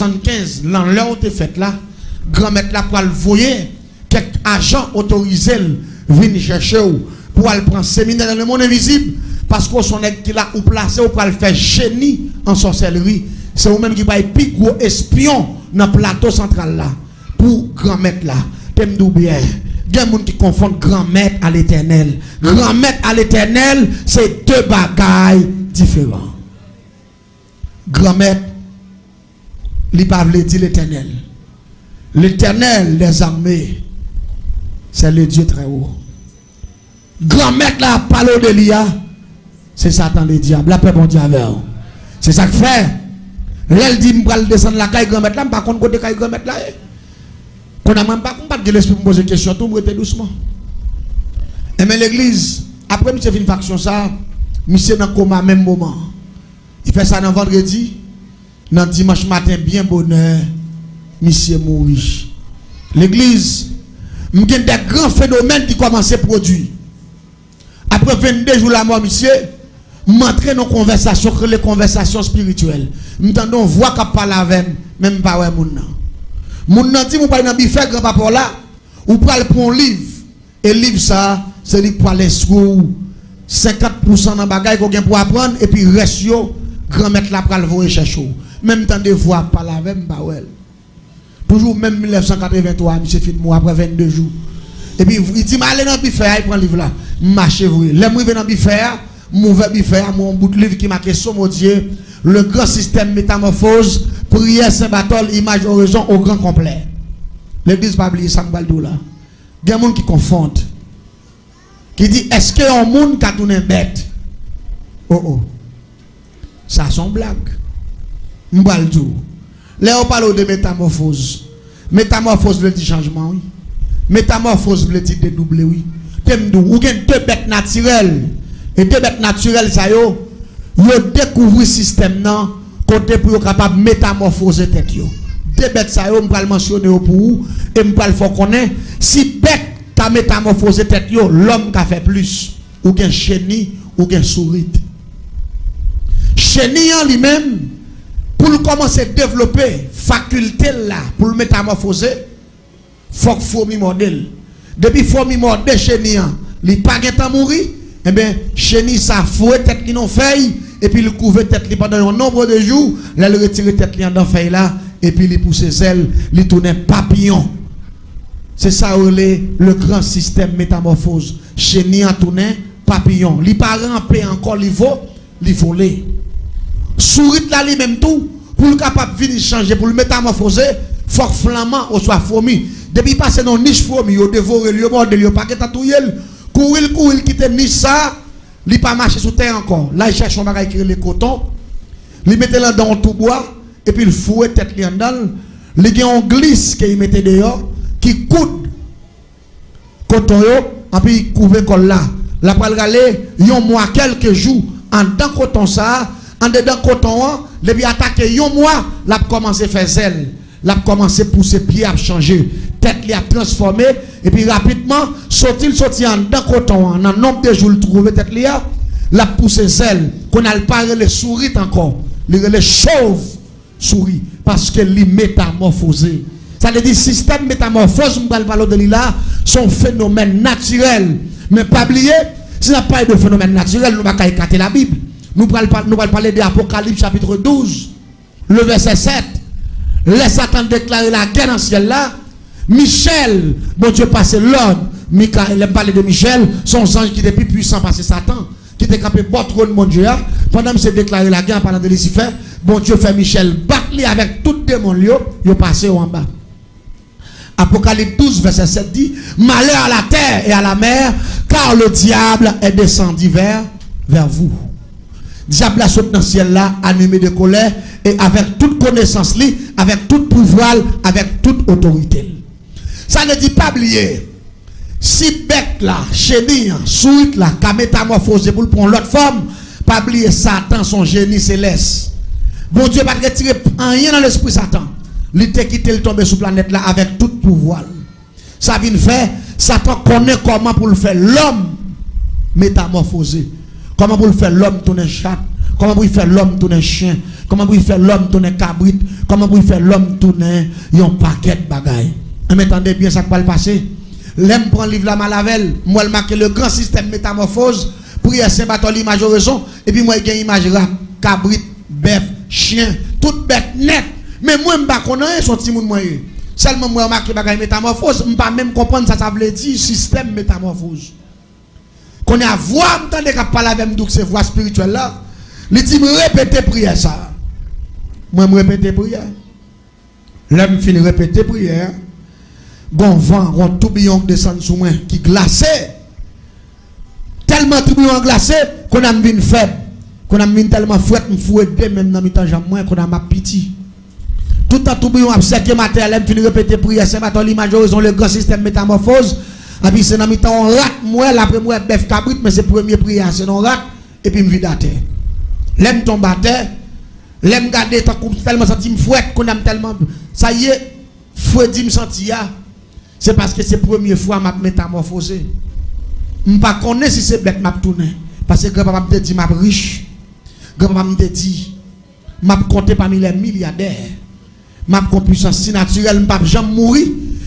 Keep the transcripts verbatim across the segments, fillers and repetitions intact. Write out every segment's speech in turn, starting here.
swasann kenz, nan lè w te fèt la, Granmèt la pral voye kèk ajan otorize l vin chèche w pou al pran seminè nan lemonn envizib, paske w se yon nèg ki la, ou plase, ou pral fè jeni an sòsèlri. Se ou menm ki pral pi gwo espyon nan Plato Santral la pou Granmèt la. Te m di w byen, gen moun ki konfonn Granmèt a Letènèl. Granmèt a Letènèl, se de bagay diferan. Granmèt, li pa vle di Letènèl. Letènèl dèzame, se le Dye trè wo. Granmèt la ap pale w de li a, se Satan Ledyab. Lapè Bondye avè w. Se sa k fè, lè l di m pral desann lakay Granmèt la, m pa konn kote kay Granmèt la ye. Kounye a mwen, m pa, m pa t gen lespri pou m poze kesyon tou, m rete dousman. Enben, legliz, apre misye fin fè aksyon sa, misye nan koma menm moman. Li fè sa nan vandredi, nan dimanch maten, byen bonè, misye mouri. Legliz, m gen de gran fenomèn ki kòmanse pwodui. Apre vennde jou lamò misye, m antre nan yon konvèsasyon k rele konvèsasyon espirityèl. M tande yon vwa k ap pale avè m, men m pa wè moun nan. Moun nan di m, ou pral nan bifè granpapa w la, ou pral pran yon liv. E liv sa a, se li k pral enstwi w senkant pousan nan bagay ke w gen pou aprann, epi rès yo, Granmèt la pral voye chèche w. Men m tande vwa ap pale avè m, m pa wè l. Toujou menm mil nèf san katrevenntwa, misye fin mouri apre vennde jou. Epi li di m, ale nan bifè a, al pran liv la. M mache vre. Lè m rive nan bifè a, m ouvè bifè a, m wè yon bout liv ki make Sommet Dieu, Le Grand Système Métamorphose, Prière Saint Barthol, Image Oraison au Grand Complet. Legliz, pa bliye sa m pral di w la. Gen moun ki konfonn, ki di, èske yon moun ka tounen bèt? O, o. Sa se yon blag. M pral di w. Lè yo pale w de metamòfoz, metamòfoz vle di chanjman, wi. Metamòfoz vle di dedouble, wi. Te m di w, ou gen de bèt natirèl. E de bèt natirèl sa yo, yo dekouvri sistèm nan kote pou yo kapab metamòfoze tèt yo. De bèt sa yo, m pral mansyone yo pou ou, e m pral fè w konnen, si bèt ka metamòfoze tèt yo, lòm ka fè plis. Ou gen cheni, ou gen sourit. Cheni an li menm, pou l kòmanse devlope fakilte l la, pou l metamòfoze, fòk fwomi mòde l. Depi fwomi mòde cheni an, li pa gentan mouri, enben, cheni sa foure tèt li nan fèy, epi l kouve tèt li pandan yon nonb de jou, lè l retire tèt li anndan fèy la, epi li pouse zèl, li tounen papiyon. Se sa yo rele le grand système métamorphose. Cheni an tounen papiyon. Li pa ranpe ankò, li vo, li vole. Sourit la li menm tou, pou l kapab vin chanje, pou l metamòfoze, fòk flanman oswa fwomi. Depi l pase nan nich fwomi, yo devore l, yo mòde l, yo pa gentan touye l. Kouri l kouri l kite nich sa, li pa mache sou tè ankò. L al chèche yon bagay ki rele koton. Li mete l anndan yon tou bwa, epi l foure tèt li anndan l. Li gen yon glis ke li mete deyò, ki koud koton yo, anpi kouve kò l la. L ap pral rale yon mwa kèlke jou anndan koton sa a, andedan koton an, depi atake yon mwa, l ap kòmanse fè zèl. L ap kòmanse pouse pye ap chanje. Tèt li ap transfòme, epi rapidman, soti l soti anndan koton an, nan nonb de jou l twouve tèt li a, l ap pouse zèl. Kounye a l pa rele sourit ankò, li rele chov. Souri, paske li metamòfoze. Sa vle di sistèm metamòfoz m pral pale w de li la, se yon fenomèn natirèl. Men pa bliye, si n ap pale de fenomèn natirèl, nou pa ka ekate Labib. Nou pral pa, nou pral pale de Apokalips chapit douz, le vèsè sèt. Lè Satan deklare lagè nan syèl la, Michèl, Bondye pase lòd, Mika, lè m pale de Michèl, se yon zanj ki te pi pwisan pase Satan, ki te kanpe bò twòn Bondye a, pandan misye deklare lagè an palan de Lisifè, Bondye fè Michèl bat li avèk tout demon l yo, yo pase yo anba. Apocalypse douze, verset sept dit, malheur à la terre et à la mer, car le diable est descendu vers, vers vous. Dyab la sot nan syèl la, anime de kolè, e avèk tout konesans li, avèk tout pouvwa l, avèk tout otorite l. Sa vle di, pa bliye, si bèt la, cheni an, sourit la, ka metamòfoze pou l pran yon lòt fòm, pa bliye Satan se yon jeni selès. Bondye pa t retire anyen nan lespri Satan. Li te kite l tonbe sou planèt la avèk tout pouvwa l. Sa vin fè, Satan konnen kòman pou l fè lòm metamòfoze. Kòman pou l fè lòm tounen chat. Kòman pou l fè lòm tounen chen? Kòman pou l fè lòm tounen kabrit? Kòman pou l fè lòm tounen yon pakèt bagay? Enben, tande byen sa k pral pase. Lè m pran liv la, m al avè l, m wè l make le grand système métamorphose, priyè Sen Batòli, imaj oraison, epi m wè gen imaj rat, kabrit, bèf, chen, tout bèt nèt. Men mwen, m pa konn anyen, se yon timoun mwen ye. Sèlman mwen remake bagay metamòfoz, m pa menm konprann sa sa vle di, sistèm metamòfoz. Kounye a, vwa m tande k ap pale avè m, donk se vwa espirityèl la, li di m repete priyè sa a. Mwen, m repete priyè. Lè m fin repete priyè a, gon van, gon toubiyon k desann sou mwen, ki glase. Tèlman toubiyon an glase, kounye a m vin fèb. Kounye a m vin tèlman frèt, m foure de men m nan mitan janm mwen, kounye a m ap piti. Toutan toubiyon ap sèke m atè a, lè m fin repete priyè Sen Batòli, imaj oraison, le grand système métamorphose, epi se nan mitan yon rat m wè l, apre m wè bèf, kabrit, men se premye priyè a, se nan yon rat, epi m vide atè. Lè m tonbe atè, lè m gade tankou m tèlman santi m frèt, kounye a m tèlman, sa ye, fredi m santi a, se paske se premye fwa m ap metamòfoze. M pa konnen si se bèt m ap tounen, paske granpapa m te di m ap rich, granpapa m te di, m ap konte pami lè milyadè. M ap gon pwisans sinatirèl, m p ap janm mouri.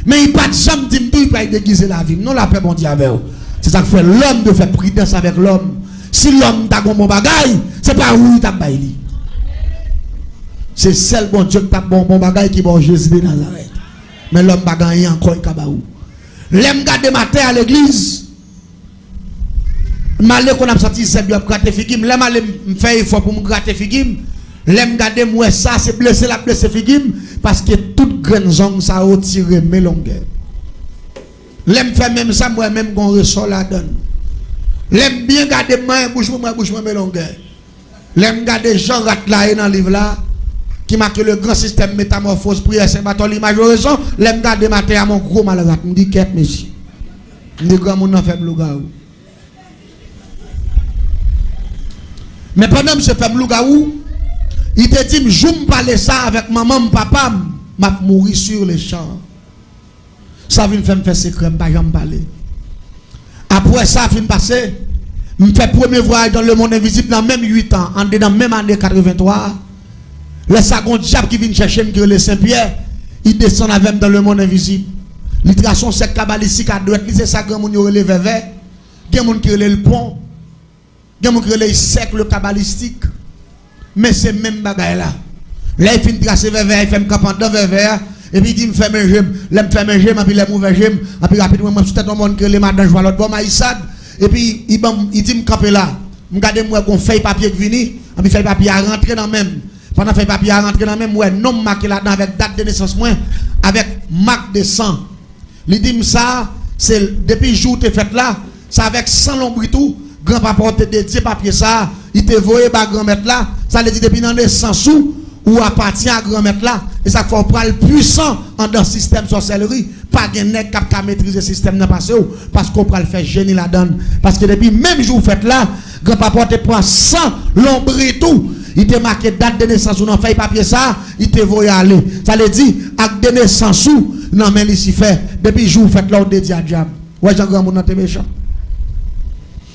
Men li pa t janm di m tou li pral degize lavi m. Non, lapè Bondye avè w. Se sa k fè lòm dwe fè pridans avèk lòm. Si lòm ta gon bon bagay, se pa ou li t ap bay li. Se sèl Bondye k t ap ba w bon bagay ki ba w Jezi de Nazarèt. Men lòm pa gen anyen ankò li ka ba ou. Lè m gade m atè a legliz, m ale konn ap santi zèb yo ap grate figi m. Lè m ale, m fè efò pou m grate figi m. Lè m gade, m wè sa, se blese l ap blese figi m, paske tout grenn zong sa yo tire men longè. Lè m fè menm sa, m wè menm gon resò ladan l. Lè m byen gade, m manyen bouch mwen, m wè bouch mwen men longè. Lè m gade jan rat la ye nan liv la, ki make le grand système métamorphose, priyè Sen Batòli, imaj oraison, lè m gade m atè a, m on gwo mal rat. M di, kèt, mesye. M di, granmoun nan fè m lougawou. Men pandan misye fè m lougawou, li te di m, jou m pale sa avèk manman m, papa m, m ap mouri sur le champ. Sa vin fè m fè sekrè, m pa janm pale. Apre sa fin pase, m fè premye vwayaj dans le monde invisible nan menm uit an, anndan menm ane katrevenntwa. Lè sa gon dyab ki vin chèche m ki rele Sen Pyè, li desann avè m dans le monde invisible. Li trase yon sèk kabalistik a dwèt li, se sa granmoun yo rele vèvè. Gen moun ki rele l pon. Gen moun ki rele l sèk le kabalistik. Men se menm bagay la. Lè l fin trase vèvè a, li fè m kanpe anndan vèvè a, epi li di m fèmen je m. Lè m fèmen je m, epi lè m ouvè je m, epi rapidman mwen sou tèt yon mòn ki rele Madan Jwa lòt bò Mayisad, epi li ban m, li di m kanpe la. M gade m wè gon fèy papye k vini, epi fèy papye a rantre nan men m. Pandan fèy papye a rantre nan men m, m wè non m make ladan avèk dat de nesans mwen, avèk mak de san. Li di m sa, se depi jou w te fèt la, se avèk san lonbrit ou, granpapa w te dedye papye sa, li te voye ba Granmèt la, sa vle di depi nan nesans ou, ou apatyen a Granmèt la, e sa k fè w pral pwisan anndan sistèm sòsèlri, pa gen nèg k ap ka metrize sistèm nan pase w, paske w pral fè jeni ladan l, paske depi menm jou w fèt la, granpapa w te pran san lonbrit ou, li te make dat de nesans ou nan fèy papye sa, li te voye ale. Sa vle di, ak de nesans ou nan men Lisifè, depi jou w fèt la w dedye a dyab. Wè jan granmoun nan te mechan.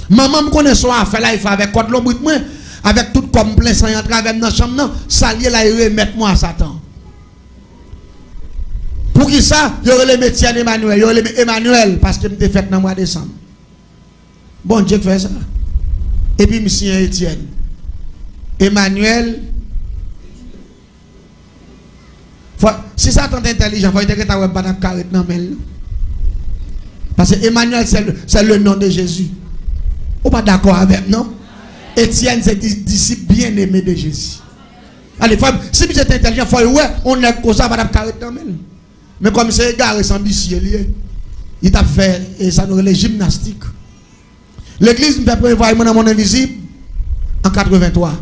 Manman m konnen se yon afè la, li fè avèk kòd lonbrit mwen, avèk tout kò m plen san, li antre avè m nan chanm nan, sa l ye la, li remèt mwen a Satan. Poukisa yo rele m Etienne Emmanuel? Yo rele m Emmanuel paske m te fèt nan mwa desanm. Bondye k fè sa. Epi m siyen Etienne Emmanuel. Fò, si Satan te entèlijan, fò li te gentan wè m pa t ap ka ret nan men l, non. Paske Emmanuel, c'est le, c'est le nom de Jésus. Ou pa dakò avè m, non? Etienne se di-, disip byeneme de Jezi. Ale, fò, si misye te entèlijan, fò l wè yon nèg konsa pa t ap ka ret nan men l. Men kòm se egare san bisye li ye, li t ap fè, e, sa nou rele jimnastik. Legliz, m fè premye vwayaj mwen nan mond envizib an katrevenntwa.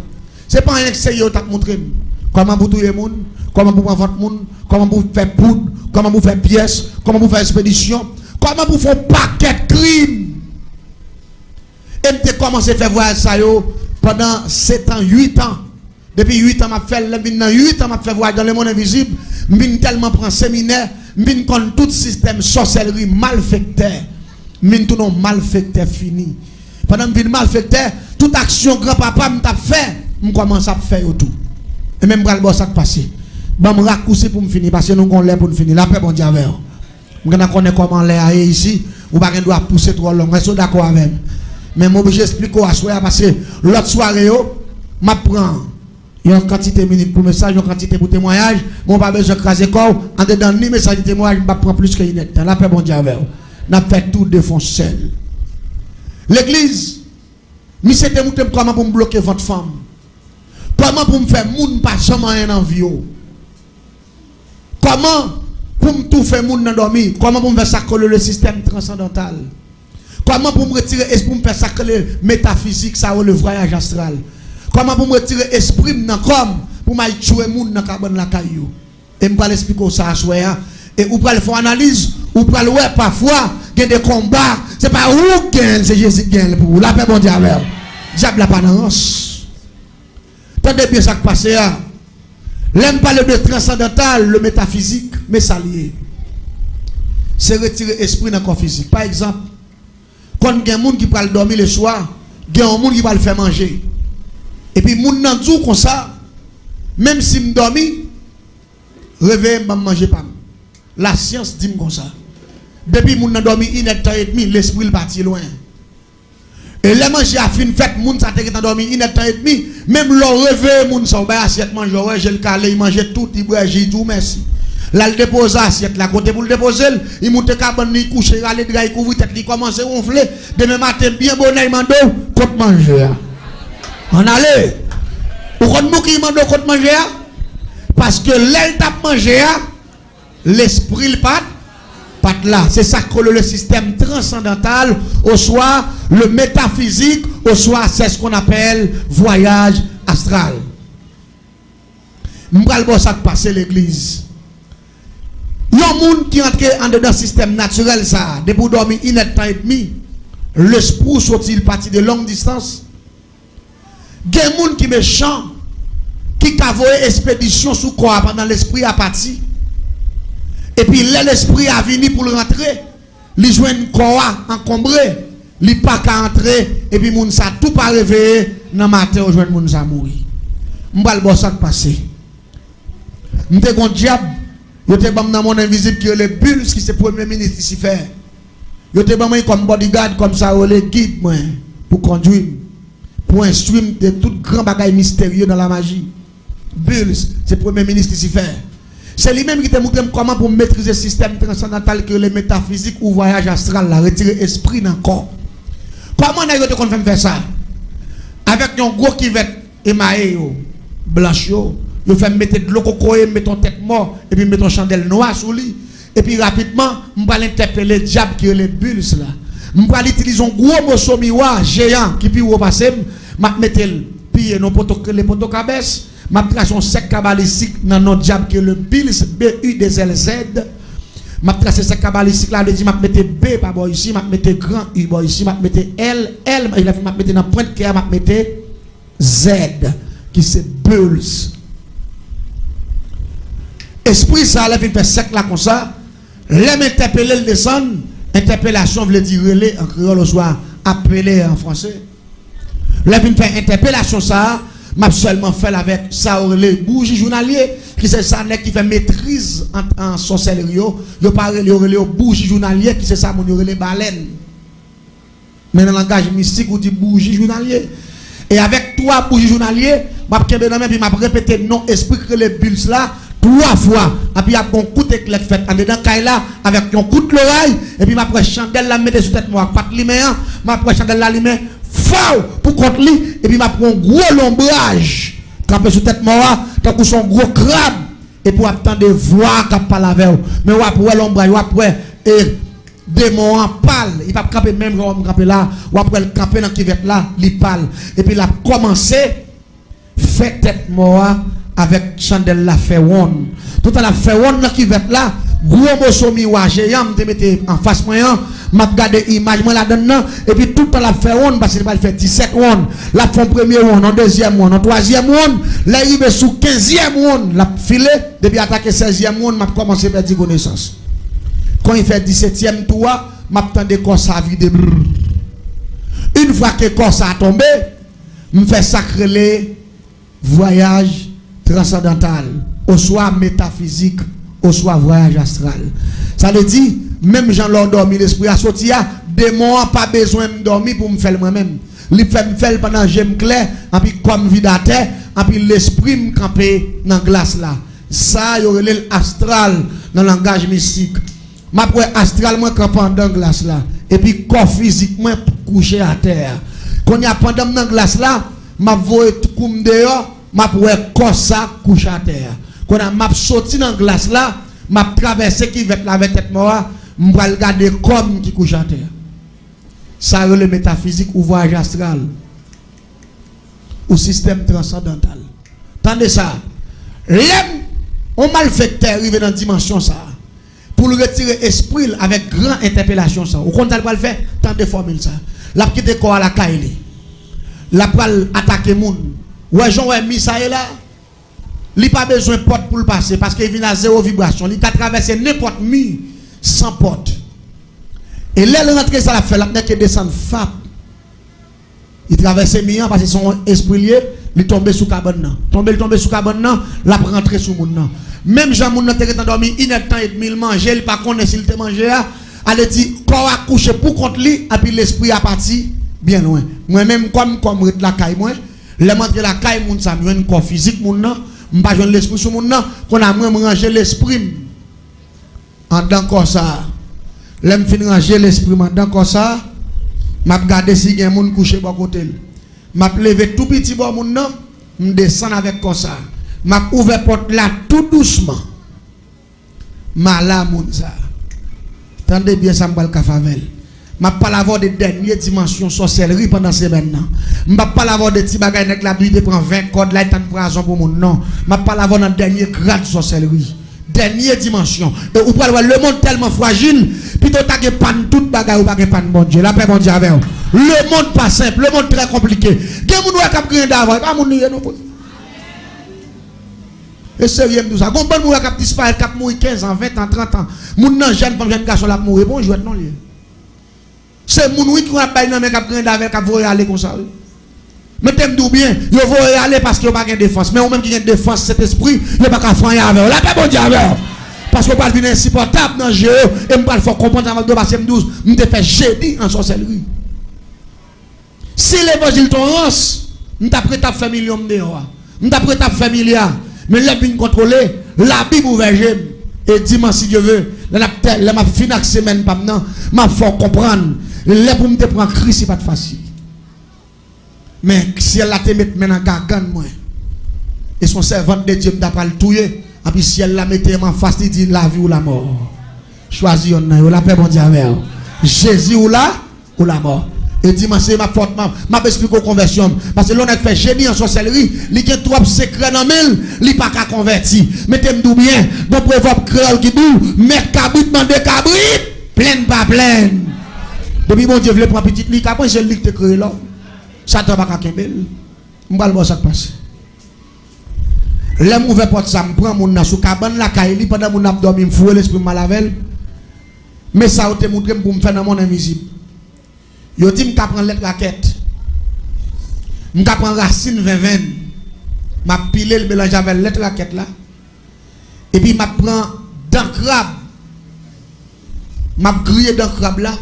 Se pa anyen k serye yo t ap montre m. Kòman pou touye moun, kòman pou pran vant moun, kòman pou fè poud, kòman pou fè pyès, kòman pou fè espedisyon, kòman pou fè yon pakèt krim. E m te kòmanse fè vwayaj sa yo pandan sèt an, uit an. Depi uit an m ap fè l, lè m vin nan uit an m ap fè vwayaj dans le monde invisible, m vin tèlman pran seminè, m vin konn tout sistèm sòsèlri, malfektè. M vin tounen yon malfektè fini. Pandan m vin malfektè, tout aksyon granpapa m t ap fè, m kòmanse ap fè yo tou. E menm pral ba w sa k pase. Ban m rakousi pou m fini, paske nou gon lè pou n fini. Lapè Bondye avè w. M gentan konnen kòman lè a ye isi, ou pa gen dwa pouse twò long. Èske w dakò avè m? Men m oblije esplike w aswè a, paske lòt sware yo, m ap pran yon kantite minit pou mesaj, yon kantite pou temwayaj, men w pa bezwen kraze kò w. Andedan ni mesaj ni temwayaj, m p ap pran plis ke inèdtan. Lapè Bondye avè w. N ap fè tou de fè yon sèl. Legliz, misye te montre m kòman pou m bloke vant fanm. Kòman pou m fè moun pa janm anyen nan vi w. Kòman pou m toufe moun nan dòmi? Kòman pou m fè sa k rele le sistèm transandantal? Kòman pou m retire es-, pou m fè sa k rele metafizik, sa yo rele vwayaj astral? Kòman pou m retire espri m nan kò m pou m al tchwe moun nan kabann lakay yo? E m pral esplike w sa aswè a. E ou pral fè yon analiz, ou pral wè pafwa gen de konba, se pa ou k genyen l, se Jezi k genyen l pou ou. Lapè Bondye avè w. Dyab la pa nan rans. Tande byen sa k pase a. Lè m pale de transandantal, le metafizik, men sa l ye. Se retire espri nan kò fizik. Pa egzanp, konn gen moun ki pral dòmi leswa, gen yon moun ki pral fè manje. Epi moun nan di w konsa, menm si m dòmi, reveye m, ban m manje pa m. Lasyans di m konsa. Depi moun nan dòmi inèdtan edmi, lespri l pati lwen. E lè manje a fin fèt, moun sa te gentan dòmi inèdtan edmi, menm lè w reveye moun sa, w bay asyèt manje, w wè je l kale, li manje tout, li bwè ji, li di w mèsi. L al depoze asyèt la kote pou l depoze l, li moute kabann li, li kouche, li rale dra, li kouvri tèt li, li kòmanse wonfle. Demen maten, byen bonè, li mande w, kot manje a? Ann ale! Ou konn poukisa li mande w kot manje a? Paske lè l t ap manje a, lespri l pa t, pa t la. Se sa k rele le sistèm transandantal, oswa le metafizik, oswa c'est ce qu'on appelle voyage astral. M pral ba w sa k pase legliz. Yon moun ki antre andedan sistèm natirèl sa a, depi w dòmi inèdtan edmi, lespri w soti, l pati de long distans. Gen moun ki mechan, ki ka voye espedisyon sou kò a pandan lespri a pati. Epi lè lespri a vini pou l rantre, li jwenn kò a ankonbre, li pa ka antre, epi moun sa tou pa reveye, nan maten yo jwenn moun sa mouri. M pral ba w sa k pase. M te gon dyab, yo te ban m nan mond envizib ki rele Bills, ki se premye minis Lisifè. Yo te ban mwen kòm bodyguard, kòm sa yo rele gid mwen, pou kondwi m, pou enstwi m de tout gran bagay misterye nan lamaji. Bills, se premye minis Lisifè. Se li menm ki te montre m kòman pou m metrize sistèm transandantal ki rele metafizik ou vwayaj astral la, retire espri nan kò. Kòman nèg yo te konn fè m fè sa? Avèk yon gwo kivèt emaye yo, blanch yo, yo fè m mete dlo kokoye, m mete yon tèt mò, epi m mete yon chandèl nwa sou li. Epi rapidman, m pral entèpele dyab ki rele Bills la. M pral itilize yon gwo moso miwa jeyan ki pi wo pase m, m ap mete l piye nan poto k rele poto kabès. M ap trase yon sèk kabalistik nan non dyab ki rele Bills, B U de zèl Z. M ap trase sèk kabalistik la, vle di m ap mete B pa bò isi, m ap mete gran U bò isi, m ap mete L, L, lè fini m ap mete nan pwent kè a, m ap mete Z, ki se Bills. Espri sa a, lè fin fè sèk la konsa, lè m entèpele l desann, entèpelasyon vle di rele an kreyòl oswa apele an franse. Lè fin fè entèpelasyon sa a, m ap sèlman fè l avèk sa yo rele bouji jounalye, ki se sa nèg ki fè metriz an, an sòsèlri yo, yo pa rele, yo rele yo bouji jounalye, ki se sa moun yo rele balèn. Men nan langaj mistik, ou di bouji jounalye. E avèk twa bouji jounalye, m ap kenbe nan men, epi m ap repete non espri k rele Bills la twa fwa. Epi ap gon kout eklè k fèt andedan kay la, avèk yon kout loray, epi m ap wè chandèl la m mete sou tèt mò a k pa t limen an, m ap wè chandèl la limen, faw, pou kont li, epi m ap wè yon gwo lonbraj kanpe sou tèt mò a, tankou se yon gwo krab. Epi w ap tande vwa k ap pale avè w. Men w ap wè lonbraj, w ap wè, e, demon an pal. Li p ap kanpe menm jan w wè m kanpe la. W ap wè l kanpe nan kivèt la, li pal. Epi l ap kòmanse fè tèt mò a avèk chandèl la fè wonn. Toutan l ap fè wonn nan kivèt la, gwo moso miwa jeyan m te mete anfas mwen an, m ap gade imaj mwen ladann nan, epi toutan l ap fè wonn, paske li pral fè disèt wonn. L ap fè yon premye wonn, yon dezyèm wonn, yon twazyèm wonn. Lè l rive sou kenzyèm wonn, l ap file. Depi atake sèzyèm wonn, m ap kòmanse pèdi konesans. Kan li fè disetyèm tou a, m ap tande kò sa vide. Brrr. Yon fwa ke kò sa tonbe, m fè sa k rele Vwayaj transandantal, oswa metafizik, oswa vwayaj astral. Sa vle di, menm jan lè w dòmi lespri a soti a, demon an pa bezwen m dòmi pou m fè l mwen menm. Li fè m fè l pandan je m klè, anpi kò m vide atè, anpi lespri m kanpe nan glas la. Sa a yo rele l astral nan langaj mistik. M ap wè astral mwen kanpe anndan glas la, epi kò fizik mwen kouche atè a. Kounye a, pandan m nan glas la, m ap voye kou m deyò, m ap wè kò sa kouche atè a. Kounye a, m ap soti nan glas la, m ap travèse kivèt la avèk tèt mò a, m pral gade kò m ki kouche atè a. Sa rele metafizik ou vwayaj astral ou sistèm transandantal. Tande sa, lè yon malfektè rive nan dimansyon sa a, pou l retire espri l avèk gran entèpelasyon sa a, ou konn sa l pral fè? Tande fòmil sa a. L ap kite kò a lakay li. L ap pral atake moun. Wè jan w wè mi sa ye la? Li pa bezwen pòt pou l pase, paske li vin a zewo vibrasyon. Li ka travèse nenpòt mi san pòt. E lè l rantre, sa l ap fè, l ap nèke desann fap. Li travèse mi an, paske se yon espri l ye, li tonbe sou kabann nan. Tonbe l tonbe sou kabann nan, l ap rantre sou moun nan. Menm jan moun nan te gentan dòmi inèdtan edmi, l manje, li pa konnen si l te manje a, ale di, kò a kouche pou kont li, epi lespri a pati byen lwen. Mwen menm, kòm kò m ret lakay mwen, lè m antre lakay moun sa, m jwenn kò fizik moun nan, m pa jwenn lespri sou moun nan, kounye a mwen, m ranje lespri m anndan kò sa a. Lè m fin ranje lespri m anndan kò sa a, m ap gade si gen moun kouche bò kote l. M ap leve tou piti bò moun nan, m desann avèk kò sa a. M ap ouvè pòt la tou dousman. M ale a moun sa a. Tande byen sa m pral ka fè avè l. M ap pale avè w de dènye dimansyon sòsèlri pandan semèn nan. M p ap pale avè w de ti bagay nèg la ap di li te pran ven kòd la, li tann pwazon pou moun, non. M ap pale avè w nan dènye grad sòsèlri. Dènye dimansyon. E ou pral wè lemonn tèlman frajil, pito w ta gen pann tout bagay, ou pa gen pann Bondye. Lapè Bondye avè w. Lemonn pa senp, lemonn trè konplike. Gen moun ou wè k ap griyen davan, e pa moun li ye non, frè. E serye m di w sa. Gon bann moun wè k ap disparèt, k ap mouri kenz an, ven an, trant an. Moun nan jèn fanm, jèn gason, l ap mouri. E pa yon jwèt non li ye. Se moun wi ki konn ap bay nan men, k ap griyen avè l, k ap voye ale konsa wi. Mete m di w byen, yo voye ale paske yo pa gen defans. Men ou menm ki gen defans Sentespri, yo pa ka fè anyen avè w. Lapè Bondye avè w. Paske w pral vin ensipòtab nan je yo, e m pral fè w konprann sa m ap di w, paske m di w, m te fè jeni an sòsèlri. Si levanjil te yon rans, m t ap ret ap fè milyon m deyò a. M t ap ret ap fè milya. Men lè m vin kontwole, Labib ouvè je m. E dimanch, si Dye ve, lè n ap tè-, lè m ap fin ak semèn pa m nan, m ap fè w konprann. Lè pou m te pran Kris, li pa t fasil. Men syèl la te met men nan gagann mwen. E se yon sèvant de Dye m ta pral touye. Anpi syèl la mete m anfas, li di, lavi ou lamò. Chwazi yonn nan yo. Lapè Bondye avè w. Jezi ou la, ou lamò. E dimanch se m ap fè w, m ap, m ap esplike w konvèsyon m. Paske lè yon nèg fè jeni an sòsèlri, li gen twòp sekrè nan men l, li pa ka konvèti. Mete m di w byen, gon pwovèb kreyòl ki di w, mèt kabrit mande kabrit, plenn pa plenn. Depi Bondye vle pran pitit li, ka pran je l, li ki te kreye lòm. Satan pa ka kenbe l. M pral ba w sa k pase. Lè m ouvè pòt sa, m pran moun nan sou kabann lakay li, pandan moun nan ap dòmi, m foure lespri m mal avè l. Men sa yo te montre m pou m fè nan mond envizib. Yo di m ka pran lèt rakèt. M ka pran rasin venvenn. M ap pile l melanje avè lèt rakèt la. Epi m ap pran dan krab. M ap griye dan krab la.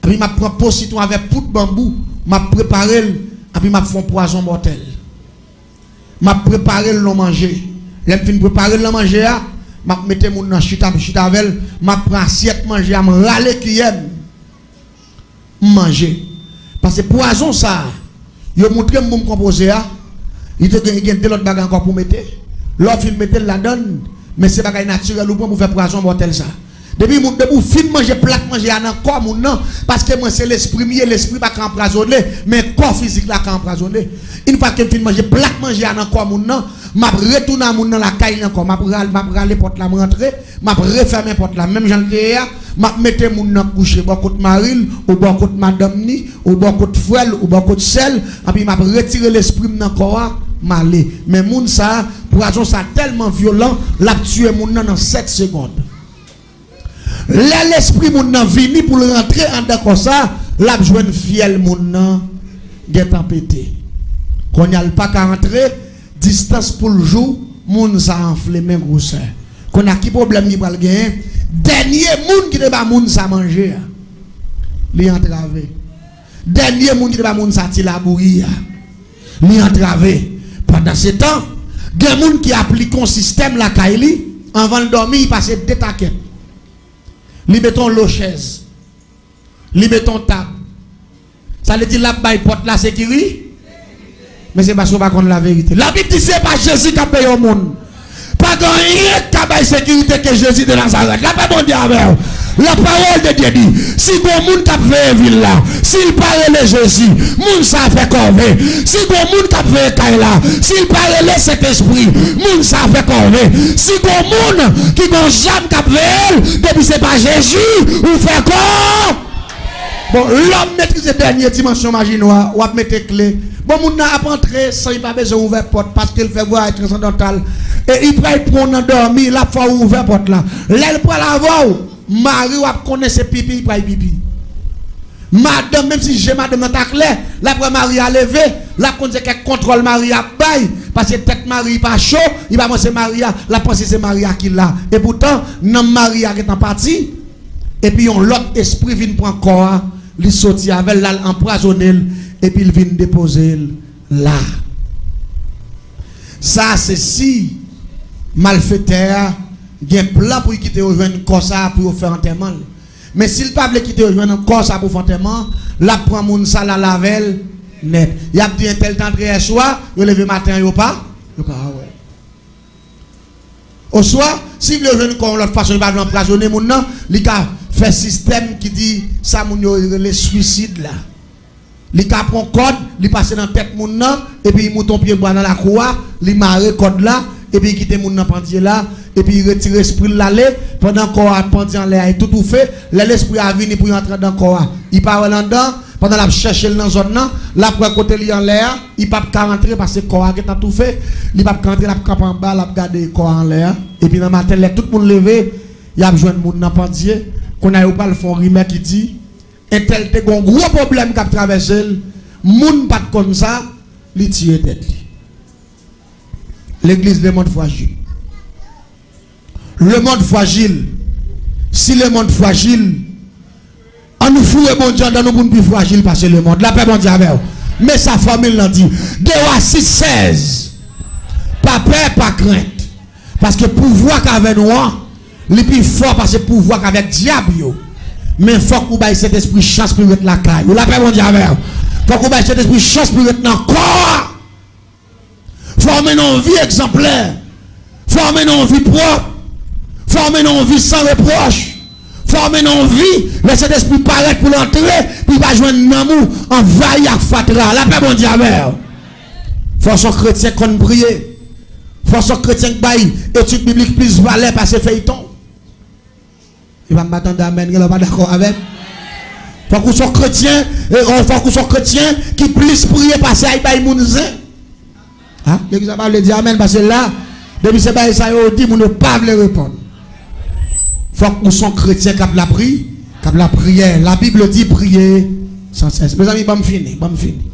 Epi m ap pran po sitwon avèk poud banbou. M ap prepare l. Epi m ap fè yon pwazon mòtèl. M ap prepare l nan manje. Lè m fin prepare l nan manje a, m ap mete moun nan chita, m chita avè l. M ap pran asyèt manje a, m rale kiyè m. M manje. Paske pwazon sa a, yo montre m pou m konpoze a, li te gen, gen de lòt bagay ankò pou mete. Lè w fin mete l ladan l, men se bagay natirèl ou pran pou fè pwazon mòtèl sa. Depi moun, depi w fin manje plat manje a nan kò moun nan, paske mwen se lespri m ye, lespri pa ka anpwazone, men kò fizik la ka anpwazone. Yon fwa ke m fin manje plat manje a nan kò moun nan, m ap retounen a moun nan lakay li ankò, m ap ral-, m ap rale pòt la, m rantre, m ap refèmen pòt la, menm jan l te ye a, m ap mete moun nan kouche bò kot mari l, ou bò kot madanm ni, ou bò kot frè l, ou bò kot sè l, anpi m ap retire lespri m nan kò a, m ale. Men moun sa a, pwazon sa a tèlman vyolan, l ap tiye moun nan nan sèt segonn. Lè lespri moun nan vini pou l rantre anndan kò sa, l ap jwenn fyèl moun nan gentan pete. Kounye a l pa ka antre, Distans pou l jou, moun sa anfle men gwosè. Kounye a ki pwoblèm ki pral genyen? Dènye moun ki te ba moun sa manje a, li antrave. Dènye moun ki te ba moun sa ti labouyi a, li antrave. Pandansetan, gen moun ki aplike yon sistèm lakay li, anvan l dòmi, li pase de takèt. Li mete yon lo chèz. Li mete yon tab. Sa vle di l ap bay pòt la sekiri-, men se paske w pa konn laverite. Labib di se pa Jezi k ap peye yon moun. Pa gen anyen k ka bay sekirite ke Jezi de Nazarèt. Lapè Bondye avè w. Lapawòl de Dye di, si gon moun k ap veye vil la, si l pa rele Jezi, moun sa a fè kòve. Si gon moun k ap veye kay la, si l pa rele Sentespri, moun sa a fè kòve. Si gon moun ki gon zam k ap veye l, depi se pa Jezi, ou fè kò. Bon, lè w metrize dènye dimansyon maji nwa, w ap mete kle. Bon, moun nan ap antre san li pa bezwen ouvè pòt, paske l fè vwayaj transandantal. E li pral pran w nan dòmi, l ap fè w ouvè pòt la. Lè l pral avè w, mari w ap konnen se pipi li pral pipi. Madanm, menm si je madanm nan ta klè, l ap wè mari a leve, l ap konn se kèk kontwòl mari a ap bay, paske tèt mari pa cho, li pa panse mari a, l ap panse se mari a ki la. Epoutan, nanm mari a gentan pati. Epi yon lòt espri vin pran kò a, li soti avè l, l al anpwazonnen l, epi l vin depoze l la. Sa a se si malfetè a gen plan pou l kite yo jwenn kò sa a pou yo fè antèman l. Men si l pa vle kite yo jwenn kò sa a pou fè antèman an, l ap pran moun sa l al avè l nèt. Y ap di entèl t antre yèswa, yo leve maten an, yo pa, yo pa wè l. Oswa, si l vle jwenn kò yon lòt fason, li pa vle anpwazonnen moun nan, li ka fè sistèm ki di sa moun yo rele swisid la. Li ka pran kòd, li pase nan tèt moun nan, epi li moute yon pyebwa nan lakou a, li mare kòd la, epi li kite moun nan pandye la, epi li retire espri l l ale, pandan kò a pandye anlè a, li tou toufe, lè lespri a vini pou l antre anndan kò a, li pa wè l anndan, pandan l ap chèche l nan zòn nan, l ap wè kote li anlè a, li p ap ka rantre paske kò a gentan toufe, li p ap ka rantre, l ap kanpe anba, l ap gade kò a anlè a. Epi nan maten, lè tout moun leve, y ap jwenn moun nan pandye. Kounye a, yo pral fè yon rimè ki di, entèl te gen yon gwo pwoblèm k ap travèse l, moun pa t konn sa, li tiye tèt li. Legliz, lemonn frajil. Lemonn frajil. Si lemonn frajil, ann nou foure Bondye anndan nou pou n pi frajil pase lemonn. Lapè Bondye avè w. Men sa fòmil lan di. De Wa sis sèz. Pa pè, pa krent. Paske pouvwa k avè nou an, li pi fò pase pouvwa k avèk dyab yo. Men fòk ou bay Sentespri chans pou l ret lakay ou. Lapè Bondye avè w. Fòk ou bay Sentespri chans pou l ret nan kò a. Fòme nan yon vi egzanplè. Fòme nan yon vi pwòp. Fòme nan yon vi san repwòch. Fòme nan yon vi, lè Sentespri parèt pou l antre, pou l pa jwenn nanm ou anvayi ak fatra. Lapè Bondye avè w. Fò s on kretyen konn priye. Fò s on kretyen k bay etid biblik plis valè pase feyton. Epa m pa tande amèn, genlè w pa dakò avè m. Fòk ou s on kretyen, e, o, fòk ou s on kretyen ki plis priye pase al bay moun zen. A, legliz la pa vle di amèn, paske la, depi se bagay sa yo di, moun yo pa vle reponn. Fòk ou s on kretyen k ap lapri-, k ap lapriyè. Labib di priye san sès. Mezanmi, ban m fini, ban m fini.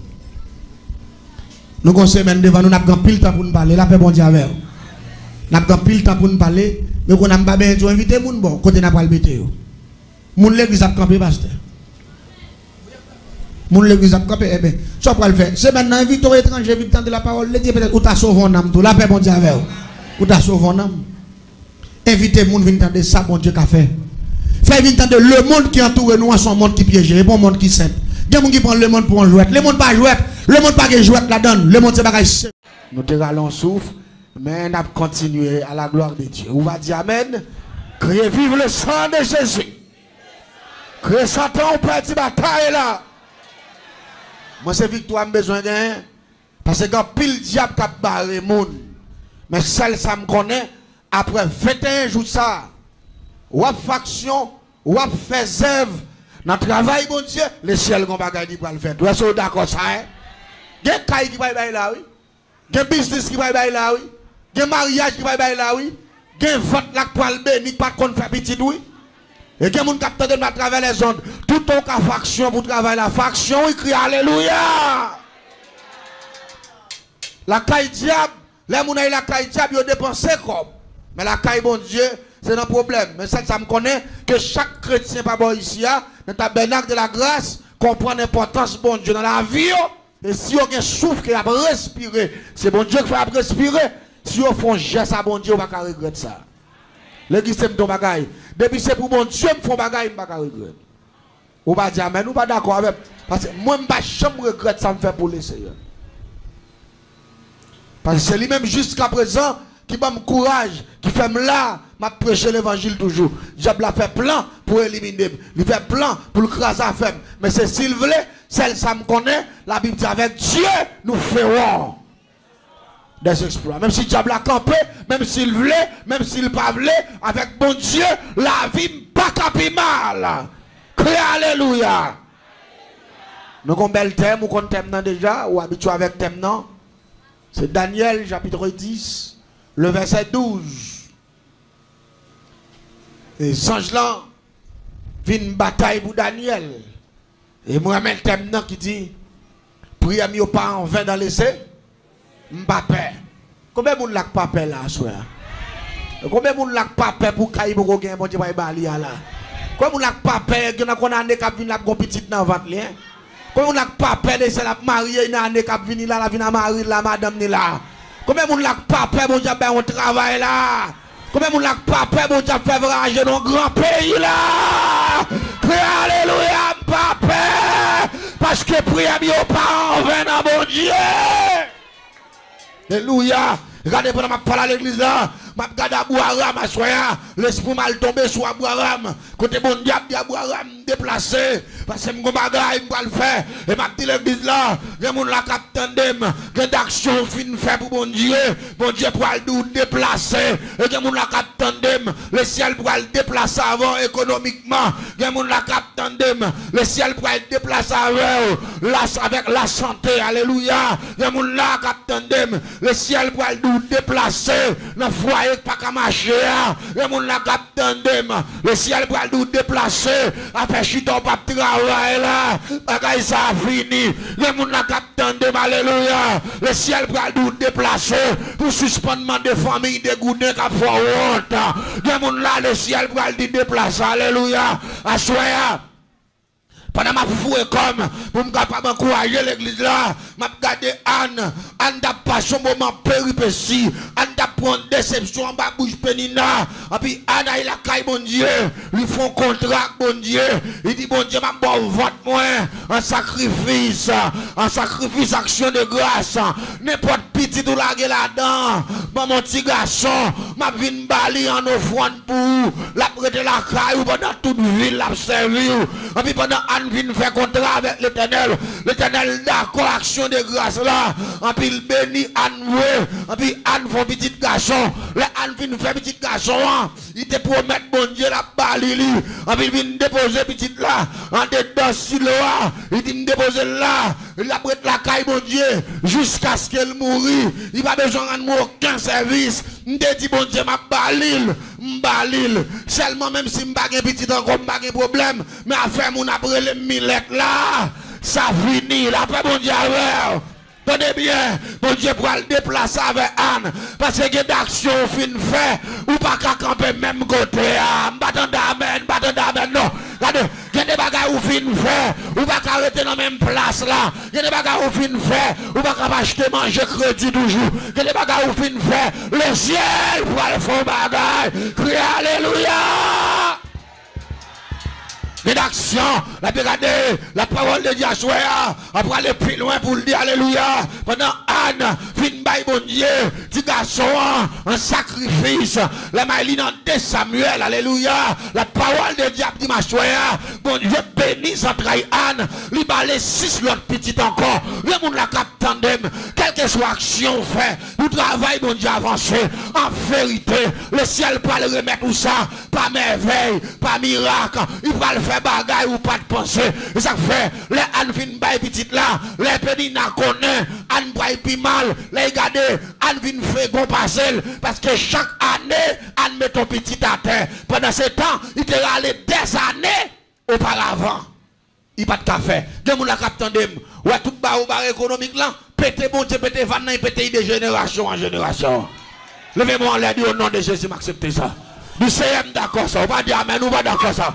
Nou gon semèn devan nou, n ap gen anpil tan pou n pale. Lapè Bondye avè w. N ap gen anpil tan pou n pale. Men kounye a m pa benyen di w envite moun bò kote n ap pral mete yo. Moun legliz ap kanpe, pastè. Moun legliz ap kanpe, enben, sa w pral fè? Semèn nan, envite yon etranje vin tande lapawòl de Dye, petèt ou ta sove yon nanm tou. Lapè Bondye avè w. Ou ta sove yon nanm. Envite moun vin tande sa Bondye ka fè. Fè vin tande lemonn ki antoure nou an, se yon monn ki pyeje, e pa yon monn ki senp. Gen moun ki pran lemonn pou yon jwèt. Lemonn pa jwèt. Lemonn pa gen jwèt ladan l. Lemonn se bagay serye. Nou te rale yon souf, men n ap kontinye à la gloire de Dieu. Ou va di amèn. Kriye vive le sang de Jésus. Kriye Satan, ou pèdi batay la. Mwen se viktwa m bezwen genyen. Paske gen anpil dyab k ap bare moun. Men sèl sa m konnen, apre venteyen jou sa, w ap fè aksyon, w ap fè zèv nan travay Bondye, lesyèl gon bagay li pral fè tou. Èske w dakò sa, en? Gen kay ki pral bay la, wi. Gen biznis ki pral bay la, wi. Gen maryaj ki pral bay la, wi. Gen vant la k pral beni, k pa t konn fè pitit, wi. E gen moun k ap tande m atravè lèzond. Toutan w ka fè aksyon pou travay la, fè aksyon, wi, kriye alelouya! Lakay dyab, Lè moun al lakay dyab, yo depanse kòb. Men lakay Bondye, se nan pwoblèm. Men sèl sa m konnen, ke chak kretyen pa bò isi a, nan Tabènak de la Gras, konprann enpòtans Bondye nan lavi yo. E si yo gen souf ke y ap respire, se Bondye k fè y ap respire. Si yo fè yon jès a Bondye, ou pa ka regrèt sa. Legliz, se m di yon bagay. Depi se pou Bondye m fè yon bagay, m pa ka regrèt. Ou pa di amèn, ou pa dakò avè m. Paske mwen, m pa janm regrèt sa m fè pou Leseyè. Paske se li menm jiskaprezan ki ban m kouraj, ki fè m la, m ap preche levanjil toujou. Dyab la fè plan pou elimine m. Li fè plan pou l kraze afè m. Men se si l vle, sèl sa m konnen, Labib di, avec Dieu, nous ferons des exploits. Menm si dyab la kanpe, menm si l vle, menm si l pa vle, avèk Bondye, lavi m pa ka pi mal. Kriye alelouya. Nou gon bèl tèm, ou konn tèm nan deja, ou abitye avèk tèm nan. Se Danyèl, chapitre dix, le verset douze. E zanj lan vin batay pou Danyèl. E mwen renmen tèm nan ki di, priyè m yo pa anven dan lese, m pa pè. Konbyen moun la k pa pè la aswè a? Konbyen moun la k pa pè pou kay poko gen, Bondye pral ba li a la? Konbyen moun la k pa pè, gen nan konn ane k ap vin l ap gon pitit nan vant li, en? Konbyen moun la k pa pè de sa l ap marye nan ane k ap vini la, l ap vin a mari l la, madanm ni la? Konbyen moun la k pa pè Bondye ap bay yon travay la? Konbyen moun la k pa pè Bondye ap fè vwayaje nan yon gran peyi la? Kriye alelouya, m pa pè, paske priyè m yo pa anven nan Bondye. Alelouya. Gade, pandan m ap pale a legliz la, m ap gade Abou Aram aswè a. Lespri m al tonbe sou Abou Aram. Kote Bondye ap di Abou Aram, deplase. Paske m gon bagay m pral fè. E m ap di legliz la, gen moun la k ap tande m. Gen daksyon w fin fè pou Bondye. Bondye pral di w deplase. E gen moun la k ap tande m. Lesyèl pral deplase avè w ekonomikman. Gen moun la k ap tande m. Lesyèl pral deplase avè w. Las-, avèk lasante. Alelouya. Gen moun la k ap tande m. Lesyèl pral di w deplase nan fwaye k pa ka mache a. Gen moun la k ap tande m. Lesyèl pral di w deplase. Afè chita w p ap travay la. Bagay sa a fini. Gen moun la k ap tande m. Alelouya. Lesyèl pral di w deplase. Pou w sispann mande fanmi degouden k ap fè w wont. Gen moun la, lesyèl pral di deplase. Alelouya. Aswè a, pandan m ap foure kò m pou m kapab ankouraje legliz la, m ap gade Ann. Ann t ap pase yon moman peripesi. Ann t ap pran desepsyon anba bouch Penina. Anpi Ann al lakay Bondye. Li fè yon kontra ak Bondye. Li di, Bondye, m ap ba w vant mwen an sakrifis, an sakrifis aksyon de gras. Nenpòt pitit ou lage ladan, ban m yon ti gason, m ap vin ba li an ofrann pou ou. L ap rete lakay ou pandan tout vi l, l ap sèvi w. Anpi pandan Ann vin fè kontra avèk Letènèl, Letènèl dakò aksyon de gras la. Anpi l beni Ann vre. Anpi Ann fè yon pitit gason. Lè Ann fin fè pitit gason an, li te pwomèt Bondye l ap ba li li. Anpi l vin depoze pitit la andedan silo a. Li di, m depoze l la. L ap ret lakay Bondye jiskaske l mouri. Li pa bezwen rann mwen okenn sèvis. M te di Bondye m ap ba li l, m ba li l. Sèlman, menm si m pa gen pitit ankò, m pa gen pwoblèm. Men afè moun ap rele m milèt la, sa fini. Lapè Bondye avè w. Tande byen, Bondye pral deplase avè Ann. Paske gen daksyon ou fin fè, ou pa ka kanpe menm kote a. M pa tande amèn, m pa tande amèn non. Gade, gen de bagay ou fin fè, ou pa ka rete nan menm plas la. Gen de bagay ou fin fè, ou pa ka achte manje kredi toujou. Gen de bagay ou fin fè, lesyèl pral fè yon bagay. Kriye alelouya! Gen daksyon, l ap gade, lapawòl de Dye aswè a, ap prale pi lwen pou l di alelouya. Pandan Ann fin bay Bondye ti gason an an sakrifis, lè may li nan de Samyèl, alelouya, lapawòl de Dye ap di m aswè a, Bondye beni zantray Ann, li ba l sis lòt pitit ankò. Gen moun la k ap tande m, kèlkeswa aksyon w fè pou travay Bondye avanse, an verite, lesyèl pral remèt ou sa. Pa mèvèy, pa mirak, li pral fè bagay ou pa t panse. E sa k fè, lè Ann fin bay pitit la, lè Penina konnen Ann pral pi mal, lè l gade, Ann vin fregon pase l, paske chak ane, Ann met yon pitit atè. Pandansetan, li te rale dèzane oparavan. Li pa t ka fè. Gen moun la k ap tande m. Ou wè tout bawo bare ekonomik lan, pete Bondye pete van nan, li pete de jenerasyon an jenerasyon. Leve men w anlè, di, "O non de Jezi, m aksepte sa." Di, "Seyè, m dakò sa." Ou pa di amèn, ou pa dakò sa.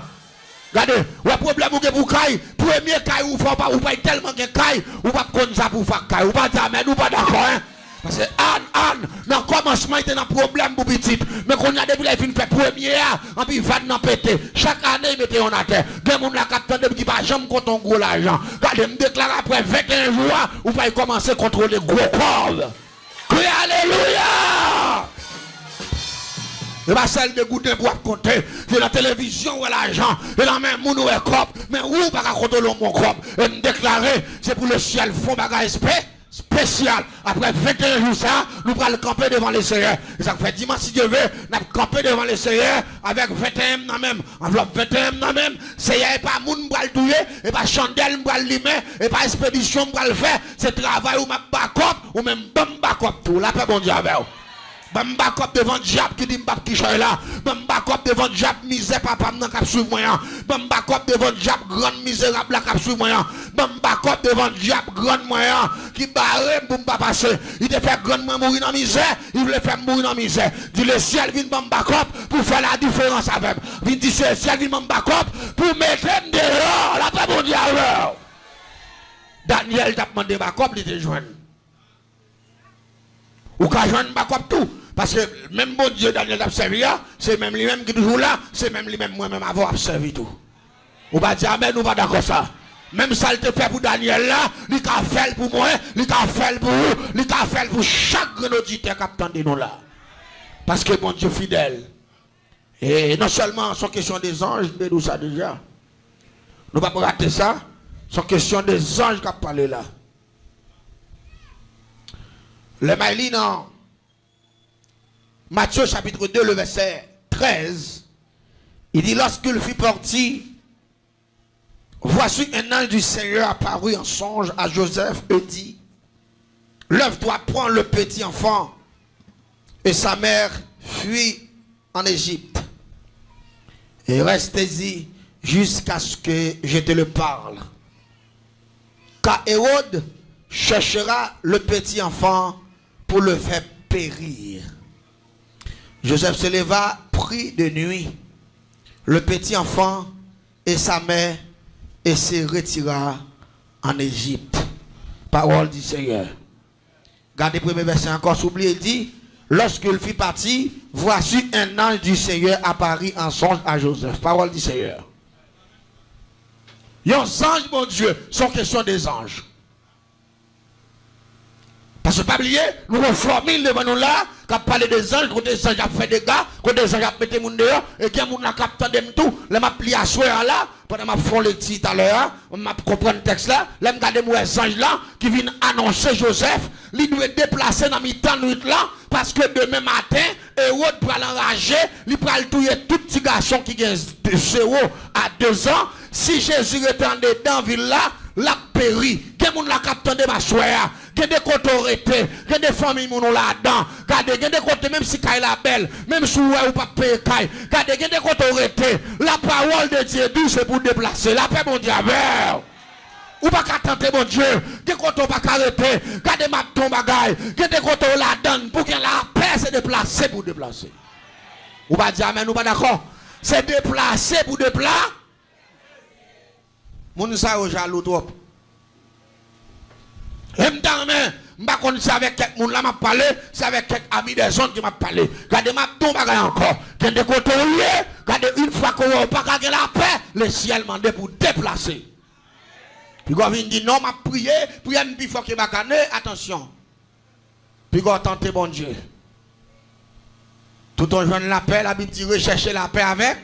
Gade, wè pwoblèm ou gen pou kay, premye kay ou fè, ou pa, ou pa tèlman gen kay, ou p ap konn sa pou w fè ak kay. Ou pa di amèn, ou pa dakò, en. Paske Ann, Ann, nan kòmansman, li te nan pwoblèm pou pitit. Men kounye a, depi lè li fin fè premye a, anpi van nan pete. Chak ane, li mete yonn atè. Gen moun la k ap tande m ki pa janm konte yon gwo lajan. Gade, m deklare apre venteyen jou a, ou pral kòmanse kontwole gwo kòb. Kriye alelouya! E pa sèl degouden pou w ap konte. Se nan televizyon ou wè lajan. E nan men moun ou wè kòb. Men ou, ou pa ka kontwole yon bon kòb. E m deklare, se pou lesyèl fè yon bagay espe-, espesyal. Apre venteyen jou sa, nou pral kanpe devan Leseyè. E sa k fè dimanch, si Dye ve, n ap kanpe devan Leseyè avèk venteyen m nan men m. Anvlòp venteyen m nan men m. Seyè, e pa moun m pral touye, e pa chandèl m pral limen, e pa espedisyon m pral fè. Se travay ou m ap bakòp, ou menm ban m bakòp tou. Lapè Bondye avè w. Ban m bakòp devan dyab ki di m p ap kichòy la. Ban m bakòp devan dyab mizè papa m nan k ap swiv mwen an. Ban m bakòp devan dyab grann mizerab la k ap swiv mwen an. Ban m bakòp devan dyab grann mwen an ki bare m pou m pa pase. Li te fè grann mwen mouri nan mizè, li vle fè m mouri nan mizè. Di lesyèl vin ban m bakòp pou fè ladiferans avè m. Vin di lesyèl vin ban m bakòp pou mete m deyò. Lapè Bondye avè w. Danyèl t ap mande bakòp, li te jwenn. Ou ka jwenn bakòp tou. Paske menm Bondye Danyèl t ap sèvi a, se menm li menm ki toujou la, se menm li menm mwen menm avè w ap sèvi tou. Ou pa di amèn, ou pa dakò sa. Menm sa l te fè pou Danyèl la, li ka fè l pou mwen, li ka fè l pou ou, li ka fè l pou chak grenn oditè k ap tande nou la. Paske Bondye fidèl. E non sèlman se yon kesyon de zanj, m te di w sa deja. Nou p ap rate sa. Se yon kesyon de zanj k ap pale la. Lè m al li nan Matthieu chapitre deux, le verset treize, il dit, lorsqu'il fut parti, voici un ange du Seigneur apparut en songe à Joseph et dit, lève-toi, prends le petit enfant et sa mère, fuis en Égypte, et reste ici jusqu'à ce que je te le parle. Car Hérode cherchera le petit enfant pour le faire périr. Joseph se leva, prit de nuit le petit enfant et sa mère et se retira en Égypte. Parole du Seigneur. Gade premye vèsè ankò, si w bliye, li di, lorsqu'il fut parti, voici un ange du Seigneur apparut en songe à Joseph. Parole du Seigneur. Yon zanj Bondye, se yon kesyon de zanj. Paske pa bliye, nou gen fòmil devan nou la, k ap pale de zanj, kote zanj ap fè dega, kote zanj ap mete moun deyò, e gen moun la k ap tande m tou, lè m ap li aswè a la, pandan m ap fè yon lekti talè a, m ap konprann tèks la, lè m gade m wè zanj la ki vin anonse Jozèf, li dwe deplase nan mitan nwit la, paske demen maten, Ewòd pral anraje, li pral touye tout ti gason ki gen zewo a de zan. Si Jezi rete andedan vil la, l ap peri. Gen moun la k ap tande m aswè a. Gen de kote w rete. Gen de fanmiy moun ou ladan. Gade, gen de kote, menm si kay la bèl, menm si w wè ou p ap peye kay. Gade, gen de kote w rete. La parole de Dieu dit, se pou w deplase. Lapè Bondye avè w. Ou pa ka tante Bondye. Gen kote w pa ka rete. Gade, m ap di w yon bagay. Gen de kote w ladan l, pou gen lapè, se deplase pou w deplase. Ou pa di amèn, ou pa dakò. Se deplase pou depla-, moun sa yo jalou twòp. E m ta renmen, m pa konn si avèk kèk moun la m ap pale, si avèk kèk ami dèzòd ke m ap pale. Gade, m ap di w yon bagay ankò. Gen de kote w ye, gade, yon fwa ke w wè w pa ka gen lapè, lesyèl mande pou w deplase. Piga w vin di, "Non, m ap priye, priyè m pi fò ke makane." Atansyon. Piga w tante Bondye. Tout on jwenn lapè, Labib di, rechèche lapè avèk.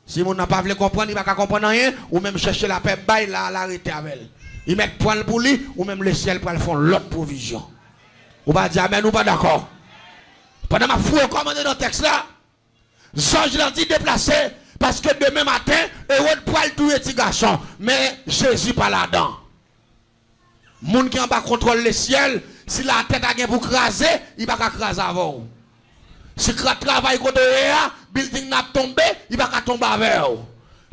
Si moun nan pa vle konprann, li pa ka konprann anyen, ou menm chèche lapè, bay la, la rete avè l. Li mèt pran l pou li, ou menm lesyèl pral fè yon lòt pwovizyon. Ou pa di amèn, ou pa dakò. Pandan m ap fouye kò m anndan tèks la, zanj lan di deplase, paske demen maten, Ewòd pral touye ti gason, men Jezi pa ladan. Moun ki anba kontwòl lesyèl, si latè ta gen pou kraze, li pa ka kraze avè w. Si krat travay kote w ye a, bilding nan ap tonbe, li pa ka tonbe avè w.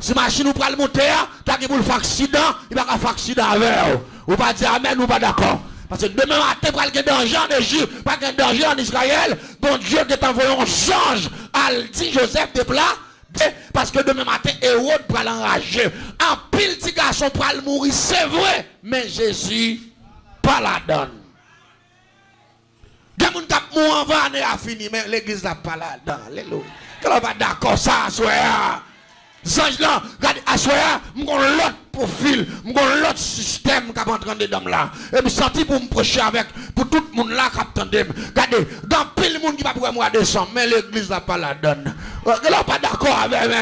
Si machin ou pral monte a, ta gen pou l fè aksidan, li pa ka fè aksidan avè w. Ou pa di amèn, ou pa dakò. Paske demen maten pral gen danje ann Ejip, pral gen danje ann Izrayèl. Bondye gentan voye yon zanj al di Jozèf deplase, paske demen maten Ewòd pral anraje. Anpil ti gason pral mouri, se vre, men Jezi pa ladan l. Gen moun k ap mouri anvan ane a fini, men legliz la pa ladan. Alelouya. Kè w pa dakò sa aswè a? Zanj lan, gade, aswè a, m gon lòt pwofil, m gon lòt sistèm k ap antre anndedan m la. E m santi pou m preche avèk, pou tout moun la k ap tande m. Gade, gen anpil moun ki p ap wè mwa desanm, men legliz la pa ladan l. Kè w pa dakò avè m?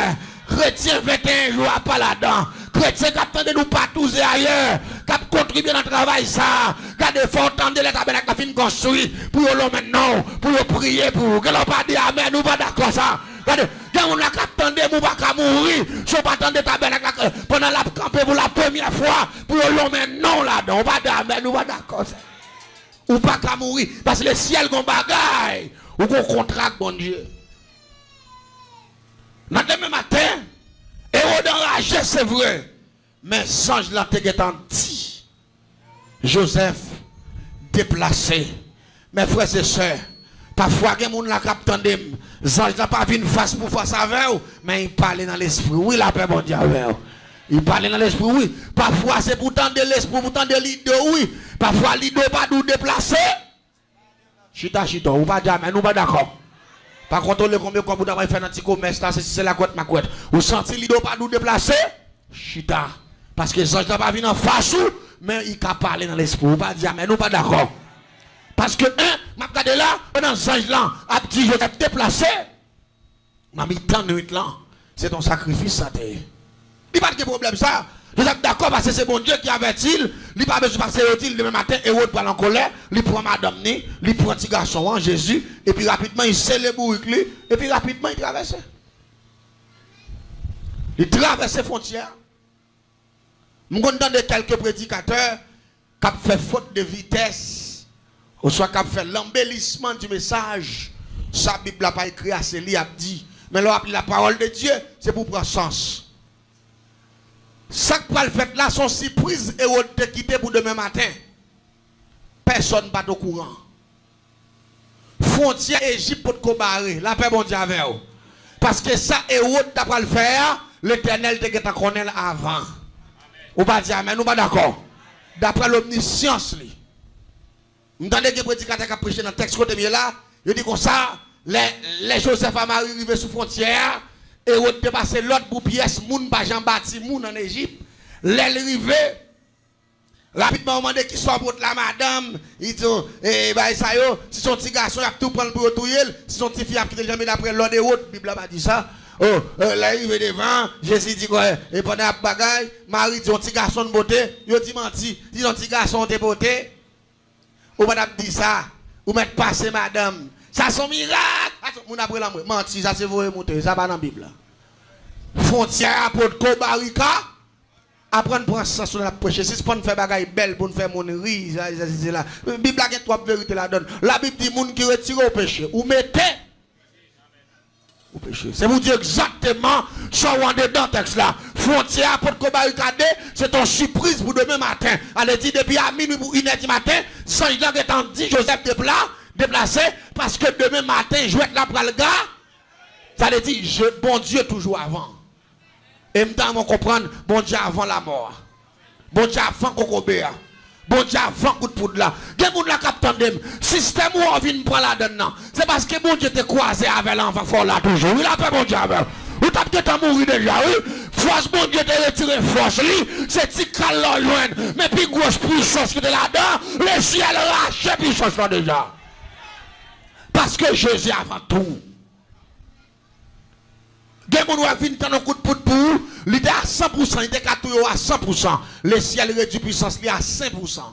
Kretyen venteyen jou a pa ladan. Kretyen k ap tande nou patouze ayè, k ap kontribye nan travay sa a. Gade, fò w tande lè tabènak la fin konstwi, pou yo lonmen non w, pou yo priye pou ou. Gen lè w pa di amèn, ou pa dakò sa. Gade, gen moun la k ap tande m, ou pa ka mouri si w pa tande tabènak la, pandan l ap kanpe pou la premyè fwa, pou yo lonmen non w ladan. Ou pa di amèn, ou pa dakò sa. Ou pa ka mouri, paske lesyèl gon bagay, ou gon kontra ak Bondye. Nan demen maten, Ewòd anraje, se vre, men zanj lan te gentan di Jozèf deplase. Men frè e sè, pafwa gen moun la k ap tande m, zanj lan pa vin fas pou fas avè w, men li pale nan lespri w. Wi, lapè Bondye avè w. Li pale nan lespri w, wi. Pafwa se pou tande lespri w, pou tande lide w, wi. Pafwa lide w pa di w deplase. Chita, chita, ou pa di amèn, ou pa dakò. Pa kontwole konbyen kòb ou ta pral fè nan ti komès la, se si se lakwèt makwèt. Ou santi lide w pa di w deplase? Chita. Paske zanj lan pa vin anfas ou, men li ka pale nan lespri w. Ou pa di amèn, ou pa dakò. Paske, en, m ap gade la, pandan zanj lan ap di Jozèf deplase, nan mitan nwit lan, se t on sakrifis sa te ye. Li pa t gen pwoblèm sa. Jozèf dakò paske se Bondye ki avèti l. Li pa bezwen pase yo di l demen maten Ewòd pral an kòlè. Li pran madanm ni, li pran ti gason an, Jezi, epi rapidman li sele bourik li, epi rapidman li travèse. Li travèse fwontyè a. M konn tande kèlke predikatè k ap fè fot de vitès, oswa k ap fè lanbelisman di mesaj. Sa Bib la pa ekri a, se li y ap di. Men lè w ap li la pawòl de Dye, se pou w pran sans. Sa k pral fèt la, se yon sipriz Ewòd te kite pou demen maten. Pèsonn pa t okouran. Fwontyè Ejip potko bare. Lapè Bondye avè w. Paske sa Ewòd ta pral fè a, Letènèl te gentan konnen l avan. Ou pa di amèn, ou pa dakò. Daprè lomnisyans li. M tande gen predikatè k ap preche nan tèks kote m ye la, yo di konsa, lè, lè Jozèf a Mari rive sou fwontyè a, Ewòd te pase lòd pou pyès moun pa janm ba timoun ann Ejip. Lè l rive, rapidman, yo mande, "Kisa w pot la, madanm?" Li di, "E, bagay sa yo, si se yon ti gason, y ap tou pran l pou yo touye l. Si se yon ti fi, y ap kite l janbe daprè lòd Ewòd." Bib la pa di sa. O, e, lè l rive devan, Jezi di, kwè, e pandan y ap bagay, Mari di, "Yon ti gason l pote." Yo di manti. Di, "Yon ti gason w te pote." Ou pa t ap di sa. Ou mèt pase, madanm. Sa se yon mirak. Atò, moun ap rele anmwe. Manti, sa se voye moute. Sa pa nan Bib la. Fwontyè a potko barika. Aprann pran sans nou lè n ap preche. Sispann fè bagay bèl pou n fè moun ri, sa, sa, sa, sa la. Bib la gen twòp verite ladan l. Labib di moun ki retire w peche, ou mete ou peche. Se pou di egzakteman sa w andedan tèks la. Fwontyè a potko barikade, se t on sipriz pou demen maten. Ale di depi a minwi pou inè di maten, zanj lan gentan di Jozèf depla-, deplase, paske demen maten jwèt la pral ga-, sa vle di, je, Bondye toujou avan. E m ta renmen w konprann, Bondye avan lamò a. Bondye avan kokobe a. Bondye avan kout poud la. Gen moun la k ap tande m. Sistèm ou a w vin pran ladan l nan, se paske Bondye te kwaze avè l anvan fè w la toujou. Wi, lapè Bondye avè w. Ou t ap gentan mouri deja, wi. Fòs Bondye te retire fòs li, se ti kal la w jwenn. Men pi gwòs pwisans ki te ladan, lesyèl rache pwisans lan deja. Paske Jezi avan tou. Gen moun w ap vin tann yon kout poud pou ou, li te a san pousan, li te ka touye w a san pousan. Lesyèl redui pwisans li a senk pousan.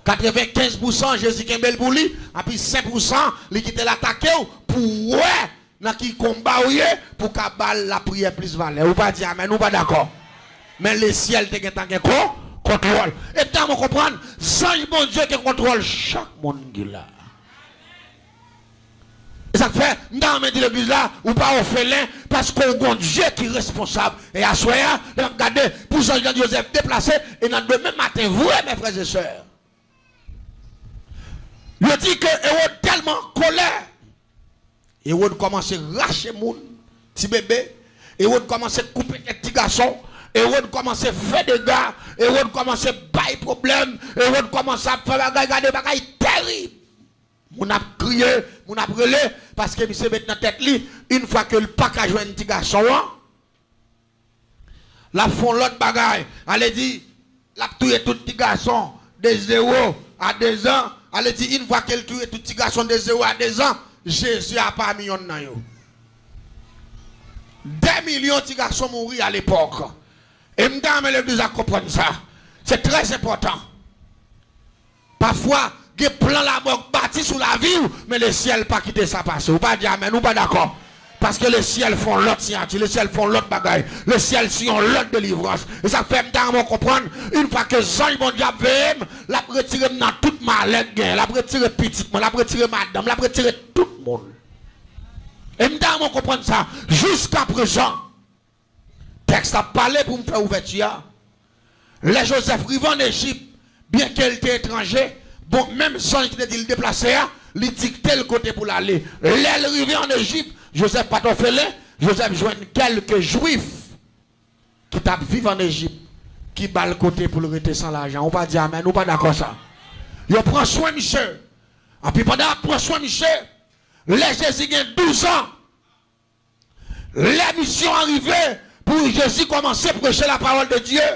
Katrevenkenz pousan, Jezi kenbe l pou li, epi senk pousan, li kite l atake w pou w wè nan ki konba w ye, pou w ka ba l lapriyè plis valè. Ou pa di amèn, ou pa dakò. Men lesyèl te gentan gen kon-, kontwòl. E ta mwen konprann, zanj Bondye gen kontwòl chak moun ki la. E sa k fè, m ta renmen di legliz la, ou pa òfelen, paske w gon Dye ki responsab. E aswè a, lè m ap gade, pou zanj lan Jozèf deplase, e nan demen maten vre, men frè e sè, Yo di ke Ewòd tèlman an kolè, Ewòd kòmanse rache moun, ti bebe. Ewòd kòmanse koupe tèt ti gason. Ewòd kòmanse fè dega. Ewòd kòmanse bay pwoblèm. Ewòd kòmanse ap fè bagay, gade bagay terib. Moun ap kriye, moun ap rele, paske misye met nan tèt li, yon fwa ke l pa ka jwenn ti gason an, l ap fè yon lòt bagay. Ale di, l ap touye tout ti gason de zewo a dezan. Ale di, yon fwa ke l touye tout ti gason de zewo a dezan, Jezi a pami yonn nan yo. De milyon ti gason mouri alepòk. E m ta renmen legliz la konprann sa. Se trè enpòtan. Pafwa, gen plan lamò k bati sou lavi w, men lesyèl pa kite sa pase. Ou pa di amèn, ou pa dakò. Paske lesyèl fè yon lòt siyati, lesyèl fè yon lòt bagay, lesyèl se yon lòt delivrans. E sa k fè m ta renmen w konprann, yon fwa ke zanj Bondye ap veye m, l ap retire m nan tout malè k genyen, l ap retire pitit mwen, l ap retire madanm, l ap retire tout moun. E m ta renmen w konprann sa, jiskaprezan. Tèks la ap pale pou m fè ouvèti a. Lè Jozèf rive ann Ejip, byenke l te etranje, bon, menm zanj ki te di l deplase a, li dikte l kote pou l ale. Lè l rive ann Ejip, Jozèf pa t òfelen, Jozèf jwenn kèlke Jwif ki t ap viv ann Ejip, ki ba l kote pou l rete san lajan. Ou pa di amèn, ou pa dakò sa. Yo pran swen misye. Anpi pandan y ap pran swen misye, lè Jezi gen douz an, lè misyon an rive pou Jezi kòmanse preche lapawòl de Dye.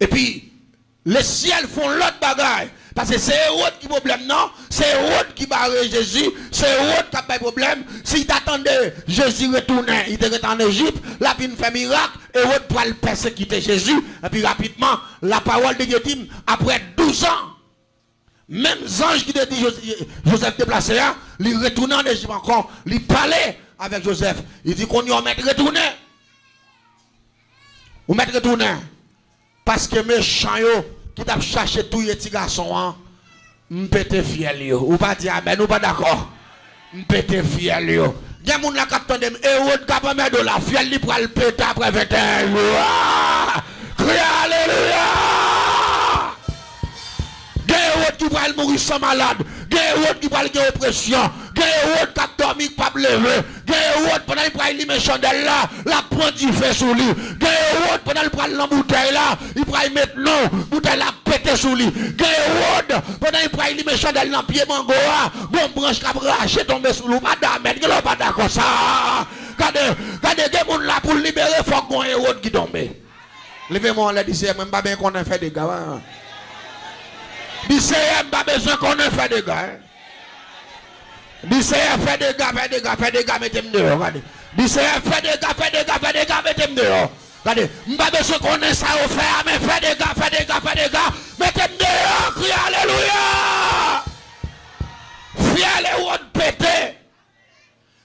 Epi, lesyèl fè yon lòt bagay. Paske se Ewòd ki pwoblèm nan, se Ewòd ki bare Jezi, se Ewòd k ap bay pwoblèm. Si l ta tande Jezi retounen, li te ret ann Ejip, l ap vin fè mirak, Ewòd pral pèsekite Jezi. Epi rapidman, lapawòl de Dye di m, apre douz an, menm zanj ki te di Jozèf deplase a, li retounen ann Ejip ankò, li pale avèk Jozèf. Li di, kounye a, ou mèt retounen. Ou mèt retounen. Paske mechan yo ki t ap chache touye ti gason an, m pete fyèl yo. Ou pa di amèn, ou pa dakò. M pete fyèl yo. Gen moun la k ap tande m, Ewòd k ap anmède w la, fyèl li pral pete apre venteyen jou. Ah! Kriye alelouya! Gen Ewòd ki pral mouri san malad. Gen Ewòd ki pral gen opresyon. Gen Ewòd k ap dòmi, k p ap leve. Gen Ewòd, pandan li pral limen chandèl la, l ap pran dife sou li. Gen Ewòd, pandan li pral nan boutèy la, li pral met non, boutèy la ap pete sou li. Gen Ewòd, pandan li pral limen chandèl nan pye mango a, gon branch k ap rache tonbe sou li. Ou pa damèt, gen lè w pa dakò sa. Gade, gade, gen moun la pou l libere, fòk gon Ewòd ki tonbe. Leve men w anlè, di Seyè, mwen m pa byen konnen fè dega. Di Seyè, m pa bezwen konnen fè dega. Di Seyè, fè dega, fè dega, fè dega, mete m deyò. Gade. Di Seyè, fè dega, fè dega, fè dega, mete m deyò. Gade. M pa bezwen konnen sa yo fè a, men fè dega, fè dega, fè dega, mete m deyò. Kriye alelouya! Fyèl Ewòd pete.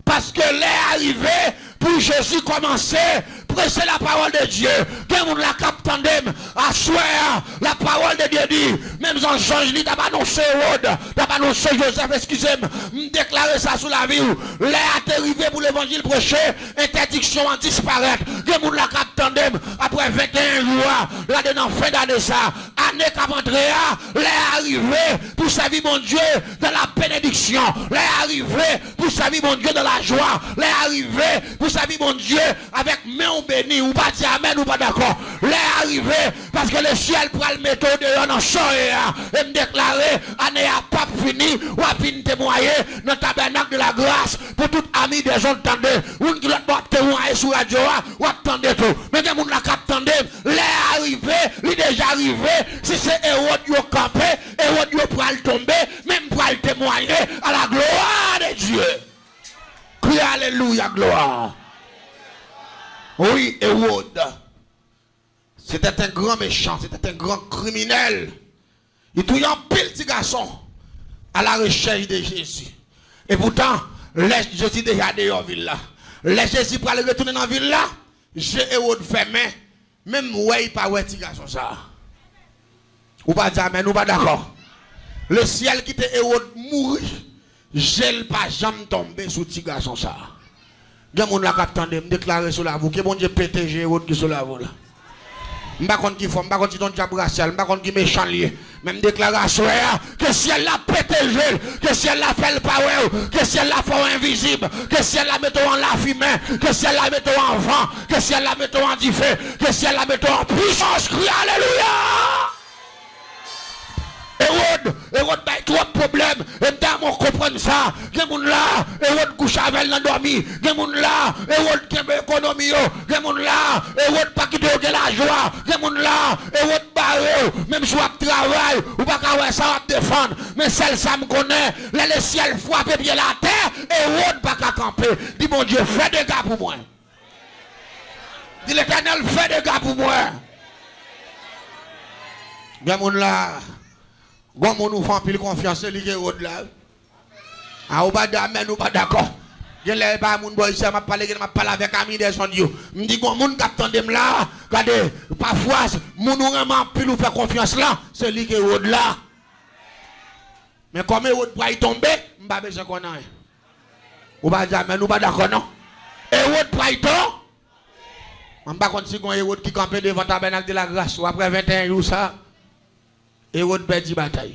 Paske lè a rive pou Jezi kòmanse preche lapawòl de Dye. Gen moun la k ap tande m aswè a. Lapawòl de Dye di, menm jan zanj li t ap anonse Ewòd, t ap anonse Jozèf, eskize m, m deklare sa sou lavi w. Lè a te rive pou levanjil preche, entèdiksyon an disparèt. Gen moun la k ap tande m apre venteyen jou a, la de nan fen dane sa. Ane k ap antre a, lè a rive pou sèvi Bondye dans la bénédiction. Lè a rive pou sèvi Bondye dans la joie. Lè a rive pou sèvi Bondye avèk men w beni. Ou pa di amèn, ou pa dakò. Lè a rive, paske lesyèl pral mete w deyò nan sa w ye a. E m deklare, ane a p ap fini, w ap vin temwaye nan Tabernacle de la Grâce pou tout ami dezòd tande. Youn ki lòt bò ap temwaye sou radyo a, w ap tande tou. Men gen moun la k ap tande m. Lè a rive, li deja rive. Si se Ewòd yo kanpe, Ewòd yo pral tonbe, men m pral temwaye à la gloire de Dieu. Kriye alelouya, glwa. Wi, Ewòd. C'était un grand méchant, c'était un grand criminel. Li touye anpil ti gason à la recherche de Jésus. E poutan, lè Jezi deja deyò vil la, lè Jezi pral retounen nan vil la, je Ewòd fèmen, menm wè li pa wè ti gason sa a. Ou pa di amèn, ou pa dakò. Lesyèl kite Ewòd mouri, je l pa janm tonbe sou ti gason sa a. Gen moun la k ap tande m, deklare sou lavi w, ke Bondye pete je Ewòd ki sou lavi w la. M pa konn ki fòm, m pa konn si t on dyab rasyal, m pa konn ki mechan l ye. Men m deklare aswè a, ke syèl la pete je l, ke syèl la fè l pa wè w, ke syèl la fè w envizib, ke syèl la mete w an lafimen, ke syèl la mete w an van, ke syèl la mete w an dife, ke syèl la mete w an pwisans. Kriye alelouya! Ewòd, Ewòd bay twòp pwoblèm, e m ta renmen w konprann sa. Gen moun la, Ewòd kouche avè l nan dòmi. Gen moun la, Ewòd kenbe ekonomi yo. Gen moun la, Ewòd pa kite yo gen lajwa. Gen moun la, Ewòd bare w, menm si w ap travay, ou pa ka wè sa w ap defann. Men sèl sa m konnen, lè lesyèl frape pye l atè, Ewòd pa ka kanpe. Di, Bondye, fè dega pou mwen. Di, Letènèl, fè dega pou mwen. Gen moun la, gon moun ou fè anpil konfyans, se li ki Ewòd la. A, ou pa di amèn, ou pa dakò. Genlè e pa moun bò isi a m ap pale, genlè m ap pale avèk ami dèzòd yo. M di gon moun k ap tande m la, gade, pafwa, moun ou renmen anpil ou fè konfyans la, se li ki Ewòd la. Men kòm Ewòd pral tonbe, m pa bezwen konn anyen. Ou pa di amèn, ou pa dakò non. Ewòd pral tonbe. M pa konn si gon Ewòd ki kanpe devan tabènak de la gras ou apre venteyen jou sa. Ewòd pèdi batay.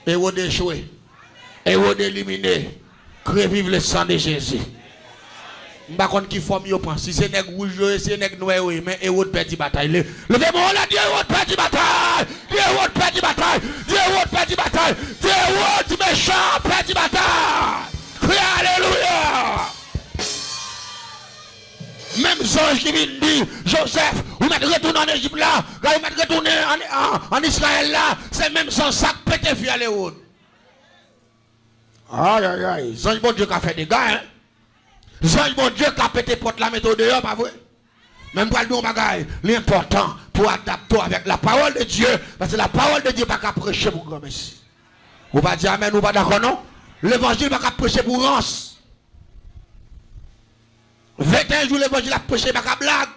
Ewòd echwe. Ewòd elimine. Que vive le sang de Jésus. M pa konn ki fòm yo pran. Si se nèg wouj yo ye, si se nèg nwè yo ye, men Ewòd pèdi batay. Le-, leve men w anlè, di Ewòd pèdi batay! Di Ewòd pèdi batay! Di Ewòd pèdi batay! Di Ewòd mechan pèdi batay! Kriye alelouya! Menm zanj ki vin di Jozèf, ou mèt retounen ann Ejip la, gade ou mèt retounen ann, ann, ann Izrayèl la, se menm zanj sa k pete fyèl Ewòd. Ayayay, zanj Bondye ka fè dega, en. Zanj Bondye ka pete pòt la, mete w deyò, pa vre? Men m pral di w yon bagay, li enpòtan pou w adapte w avèk la parole de Dieu, paske la parole de Dieu pa ka preche pou granmesi. Ou pa di amèn, ou pa dakò non. Levanjil pa ka preche pou rans. Venteyen jou levanjil ap preche pa ka blag.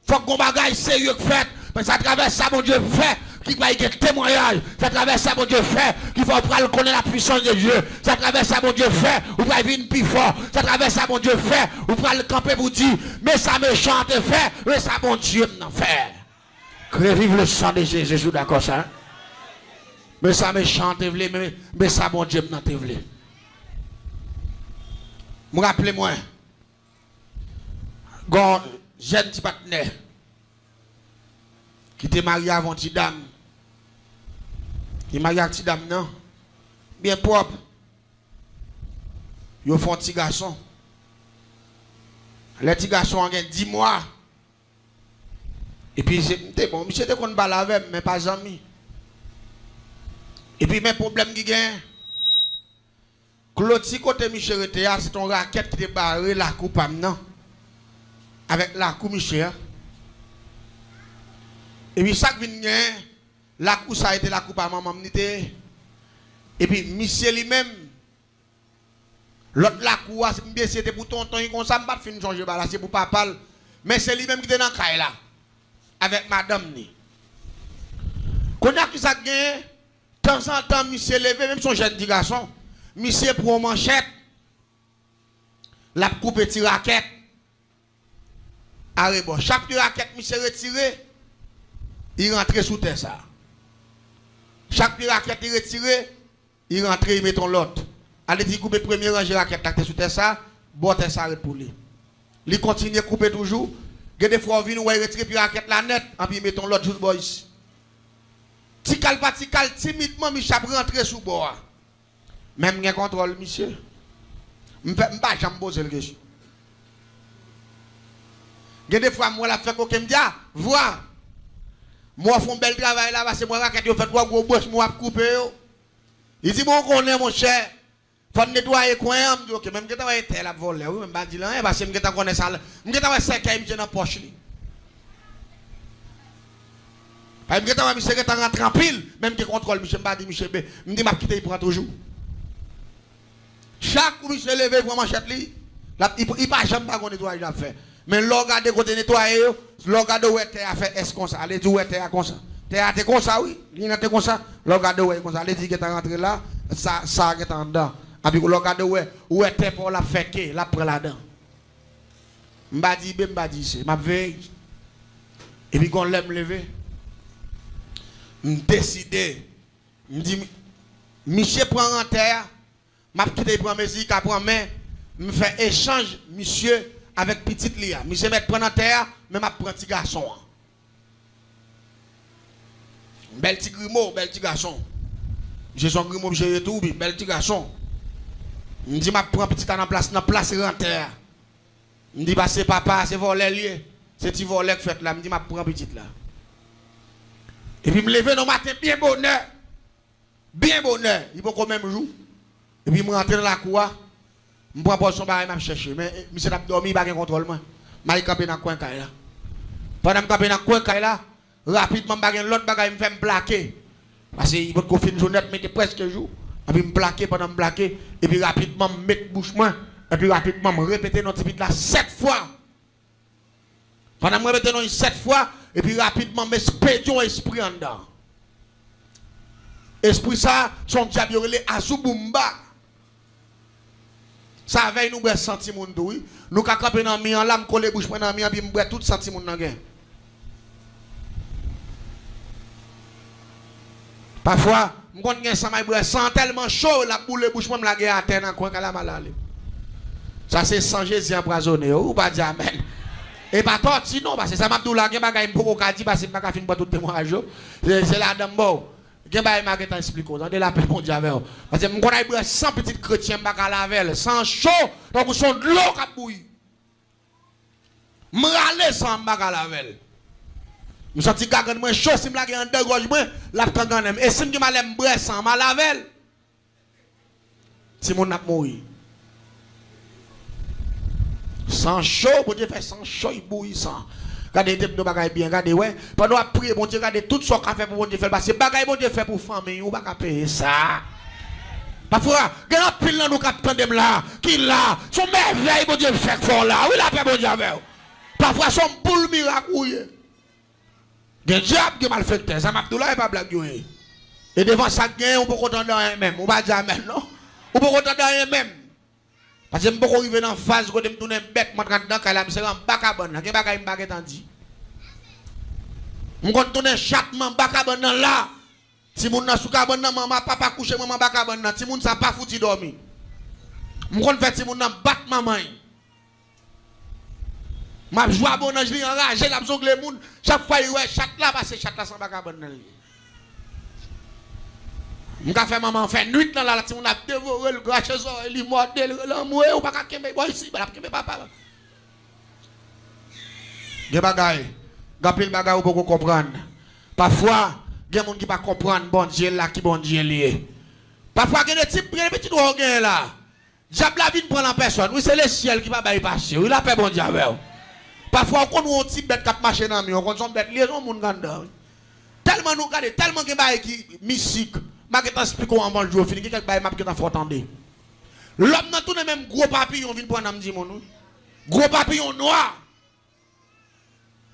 Fòk gon bagay serye k fèt. Men se atravè sa Bondye fè ki pral gen temwayaj. Se atravè sa Bondye fè ki fè w pral konnen la puissance de Dieu. Se atravè sa Bondye fè ou pral vin pi fò. Se atravè sa Bondye fè ou pral kanpe pou di, men sa mechan an te fè, men sa Bondye m nan fè. Que vive le sang de Jésus, ou dakò sa? Men sa mechan an te vle, men, men sa Bondye m nan te vle. M raple mwen, gon jèn ti patnè ki te marye avè yon ti dam. Li marye ak ti dam nan, byen pwòp. Yo fè yon ti gason. Lè ti gason an gen dis mwa, epi se, m te, bon, misye te konn pale avè m, men pa zanmi. Epi men pwoblèm ki genyen. Kloti kote misye rete a, se te yon rakèt ki te bare lakou pa m nan avèk lakou misye a. Epi sa k vin genyen, lakou sa a te lakou pa manman m li te ye. Epi misye li menm, lòt lakou a, si m byen si se te pou tonton li konsa, m pa t fin sonje bagay la, se pou papa l. Men se li menm ki te nan kay la avèk madanm li. Kounye a ki sa k genyen? Tanzantan, misye leve, menm si se yon jèn ti gason, misye pran yon manchèt, l ap koupe ti rakèt arebò. Chak pye rakèt misye retire, li rantre sou tè sa a. Chak pye rakèt li retire, li rantre, li mete yon lòt. Ale di, li koupe premye ranje rakèt la ki te sou tè sa a, bò tè sa a ret pou li. Li kontinye koupe toujou. Gen de fwa, ou vin wè, li retire pye rakèt la nèt, anpi li mete yon lòt jous bò isi. Ti kal pa ti kal, timidman, misye ap rantre sou bò a. Men m gen kontwòl misye. M fè, m pa janm poze l kesyon. Gen de fwa, m wè l ap fè koken, m di, a, vwa! M wè w fè yon bèl travay la, paske m wè rakèt yo fè twò gwo, branch mwen w ap koupe yo. Li di, bon, ou konnen, monchè, fò n netwaye kwen an. M di, oke, men m gentan wè e tè l ap vòlè, wi, men m pa di l anyen, paske m gentan konnen sa, m gentan wè sèkèy misye nan pòch li. Paske m gentan wè misye gentan rantre anpil, men m gen kontwòl misye, m pa di misye, men m di m ap kite li pran toujou. Chak kou misye leve, li pran manchèt li, l ap, li, li pa janm pa gon netwayaj l ap fè. Men lè w gade kote netwaye yo, lè w gade w wè tè a fè S konsa, ale di w wè tè a konsa. Tè a te konsa, wi, liy lan te konsa. Lè w gade w wè li konsa, ale di li gentan rantre la, sa, sa a gentan anndan. Anpi lè w gade w wè, w wè tè pa w la ap fè ke, l ap pran ladan. M pa di B, m pa di C, m ap veye. Epi gon lè m leve, M deside, m di, misye pran rantè a, m ap kite l pran mezi, l ka pran, men m fè echanj misye avèk pitit li a. Misye mèt pran rantè a, men m ap pran ti gason an. Bèl ti grimo, bèl ti gason. Misye se yon grimo, misye ye tou, wi, bèl ti gason. M di m ap pran pitit la nan plas, nan plas rantè a. M di, pase papa, se vòlè l ye. Se ti vòlè k fèt la. M di, m ap pran pitit la. Epi m leve nan maten byen bonè. Byen bonè. Li poko menm jou. Epi m rantre nan lakou a. M pran pòz yon bagay m ap chèche. Men, eh, misye t ap dòmi, li pa gen kontwòl mwen. M al kanpe nan kwen kay la. Pandan m kanpe nan kwen kay la, rapidman, m pa gen lòt bagay m fè, m plake. Paske li potko fin jou nèt, men te prèske jou. Epi m plake, pandan m plake, epi rapidman, m met bouch mwen, epi rapidman, m repete non ti pitit la sèt fwa. Pandan m repete non li sèt fwa, epi rapidman, m espedye yon espri anndan. Espri sa, se yon dyab yo rele Azouboumba. Sa vèy nou bwè san timoun tou, wi. Nou ka kanpe nan mi an la, m kole bouch mwen nan mi an, epi m bwè tout san timoun nan gen. Pafwa, m konn gen san, m al bwè san an tèlman cho, l ap boule bouch mwen, m lage atè nan kwen kay la, m al ale. Sa se san Jezi anpwazonnen yo, ou pa di amèn. E pa tòti non, paske sa m ap di w la, gen bagay m poko ka di, paske m pa ka fin pran tout temwayaj yo. Se, se ladan m ba w. Gen bagay m a gentan esplike w, tande, lapè Bondye avè w. Paske m konn al bwè san pitit kretyen, m pa ka lave l. San cho, tankou se yon dlo k ap bouyi. M rale san, m pa ka lave l. M santi gagann mwen cho, si m lage anndan gòj mwen, l ap kangannen m. E si m gen malè m bwè san, m a lave l. Timoun ap mouri. San cho, Bondye fè san cho, li bouyi san. Gade, te m di w bagay byen, gade, wè. Pandan w ap priye Bondye, gade tout sa w ka fè pou Bondye fè l, paske bagay Bondye fè pou fanmi w, ou pa ka peye sa. Pafwa, gen anpil nan nou k ap tande m la, ki la, se yon mèvèy Bondye fè k fè w la. Wi, lapè Bondye avè w. Pafwa, se yon boul mirak ou ye. Gen dyab, gen malfektè. Sa m ap di w la, e pa blag yo ye. E devan sa k genyen, ou poko tande anyen menm. Ou pa di amèn, non. Ou poko tande anyen menm. Paske m poko rive nan faz kote m tounen bèt, m antre anndan kay la, m sere anba kabann nan. Gen bagay m pa gentan di. M konn tounen chat, m anba kabann nan la. Timoun nan sou kabann nan, manman, papa kouche, manman anba kabann nan. Timoun sa pa fouti dòmi. M konn fè timoun nan bat manman l. M ap jwe a bon anj, li anraje, l ap zongle moun. Chak fwa li wè chat la pase, chat la se anba kabann nan li ye. M ka fè manman fè nwit nan la, timoun ap devore l, krache zòrèy li, mòde l, rele anmwe, ou pa ka kenbe bò isi, l ap kenbe papa. Gen bagay, gen anpil bagay ou poko konprann. Pafwa, gen moun ki pa konprann Bondye la, ki Bondye li ye. Pafwa, gen de tip, gen de pitit ou genyen la. Dyab la vin pran l an pèsòn. Wi, se lesyèl ki pa bay pase. Wi, lapè Bondye avè w. Pafwa, ou konn wè yon ti bèt k ap mache nan mi, ou konn se yon bèt li ye, se yon moun k anndan, wi. Tèlman nou gade, tèlman gen bagay ki mistik. M a gentan esplike w anvan jou yo fini, gen kèk bagay m ap gentan fè w tande. Lòm nan tounen menm gwo papiyon vin pran nanm timoun, wi. Gwo papiyon nwa.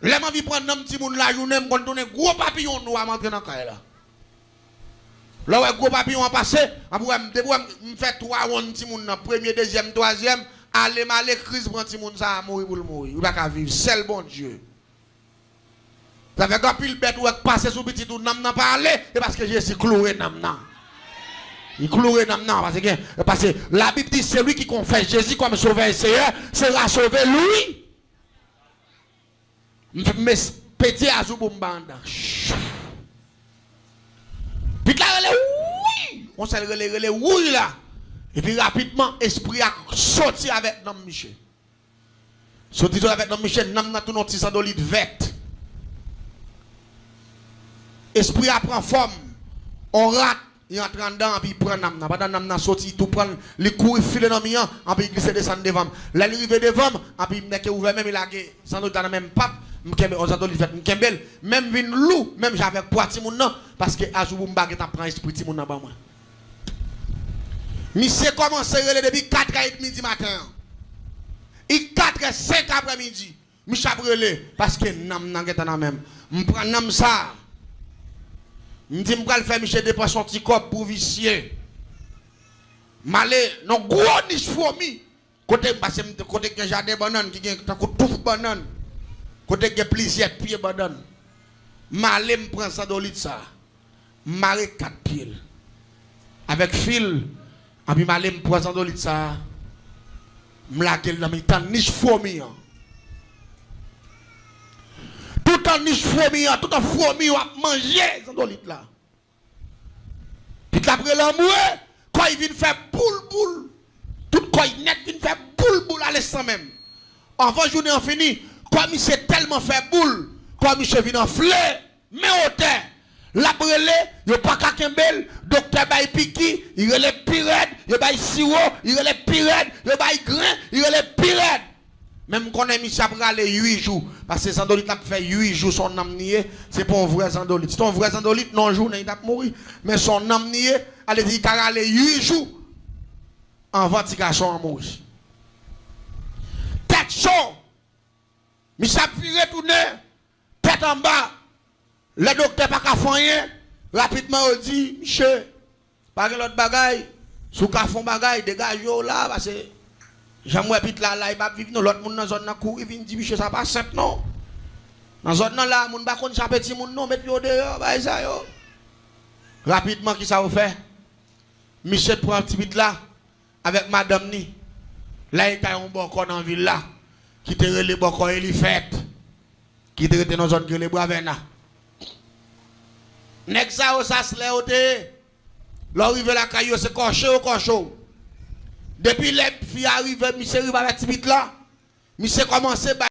Lè m anvi pran nanm timoun lajounen, m konn tounen gwo papiyon nwa, m antre nan kay la. Lè w wè gwo papiyon an pase, anpi w wè m, depi w wè m, m fè twa wonn timoun nan, premye, dezyèm, twazyèm, ale m ale, kriz pran timoun sa a, mouri pou l mouri. Li pa ka viv, sèl Bondye. Sa fè gen anpil bèt ou wè k pase sou pitit ou, nanm nan pa ale, se paske Jezi kloure nanm nan. Li kloure nanm nan, paske gen, paske Labib di, celui qui confesse Jésus comme Sauveur et Seigneur sera sauvé, lui. M, m espedye Azouboumba anndan. Pit la rele, wouy! Yon sèl rele, rele, wouy la. Epi rapidman, espri a soti avèk nanm misye. Soti, soti avèk nanm misye, nanm nan tounen yon ti zandolit vèt. Espri a pran fòm yon rat. Li antre anndan, anpi li pran nanm nan. Pandan nanm nan soti, li tou pran l, li kouri file nan mi an, anpi li glise desann devan m. Lè li rive devan m, anpi m nèke ouvè men m, li lage zandolit la nan men m, pap, m kenbe, yon zandolit vèt, m kenbe l, men m vin lou, menm jan avèk pwa timoun nan, paske Azouboumba gentan pran espri timoun nan ban mwen. Misye kòmanse rele depi katrè edmi di maten an. Li katrè, senk aprèmidi. Misye ap rele, paske nanm nan gentan nan men m. M pran nanm sa a. M di m pral fè misye depanse yon ti kòb pou visye. M ale nan gwo nich fwomi. Kote m pase, m, kote gen jaden bannann, ki gen tankou touf bannann. Kote gen plizyè pye bannann. M ale, m pran zandolit sa a. m mare kat pye l avèk fil, anpi m ale m pran zandolit sa a, m lage l nan mitan nich fwomi an. Toutan nich fwomi an, toutan fwomi yo ap manje zandolit la. Pitit la ap rele anmwe, kò l vin fè boul boul. Tout kò l nèt vin fè boul boul a lenstan menm. Anvan jounen an fini, kò misye tèlman fè boul, kò misye vin anfle, men otè. L ap rele, yo pa ka kenbe l, doktè bay piki, li rele pi rèd, yo bay siwo, li rele pi rèd, yo bay grenn, li rele pi rèd. Men m konnen misye ap rale uit jou, paske zandolit la ap fè uit jou, se yon nanm li ye, se pa yon vrè zandolit. Si te yon vrè zandolit, nan yon jounen li t ap mouri. Men se yon nanm li ye, ale di li ka rale uit jou anvan ti gason an mouri. Tèt cho, misye ap vire tounen, tèt anba. Lè doktè pa ka fè anyen, rapidman yo di, "Misye, pa gen lòt bagay. Si w ka fè yon bagay, degaje w la, paske jan m wè pitit la la, li p ap viv non." Lòt moun nan zòn nan kouri vin di, "Misye, sa pa senp non. Nan zòn nan la, moun pa konn chape timoun non, met yo deyò, bagay sa yo." Rapidman, kisa yo fè? Misye pran ti pitit la avèk madanm ni, l al kay yon bòkò nan vil la, ki te rele bòkò Elifèt, ki te rete nan zòn ki rele Bwavèna. Nèg sa yo, sa se lè yo te ye. Lè w rive lakay yo, se kòche yo kòche w. Depi lè fi a rive, misye rive avèk ti pitit la, misye kòmanse bay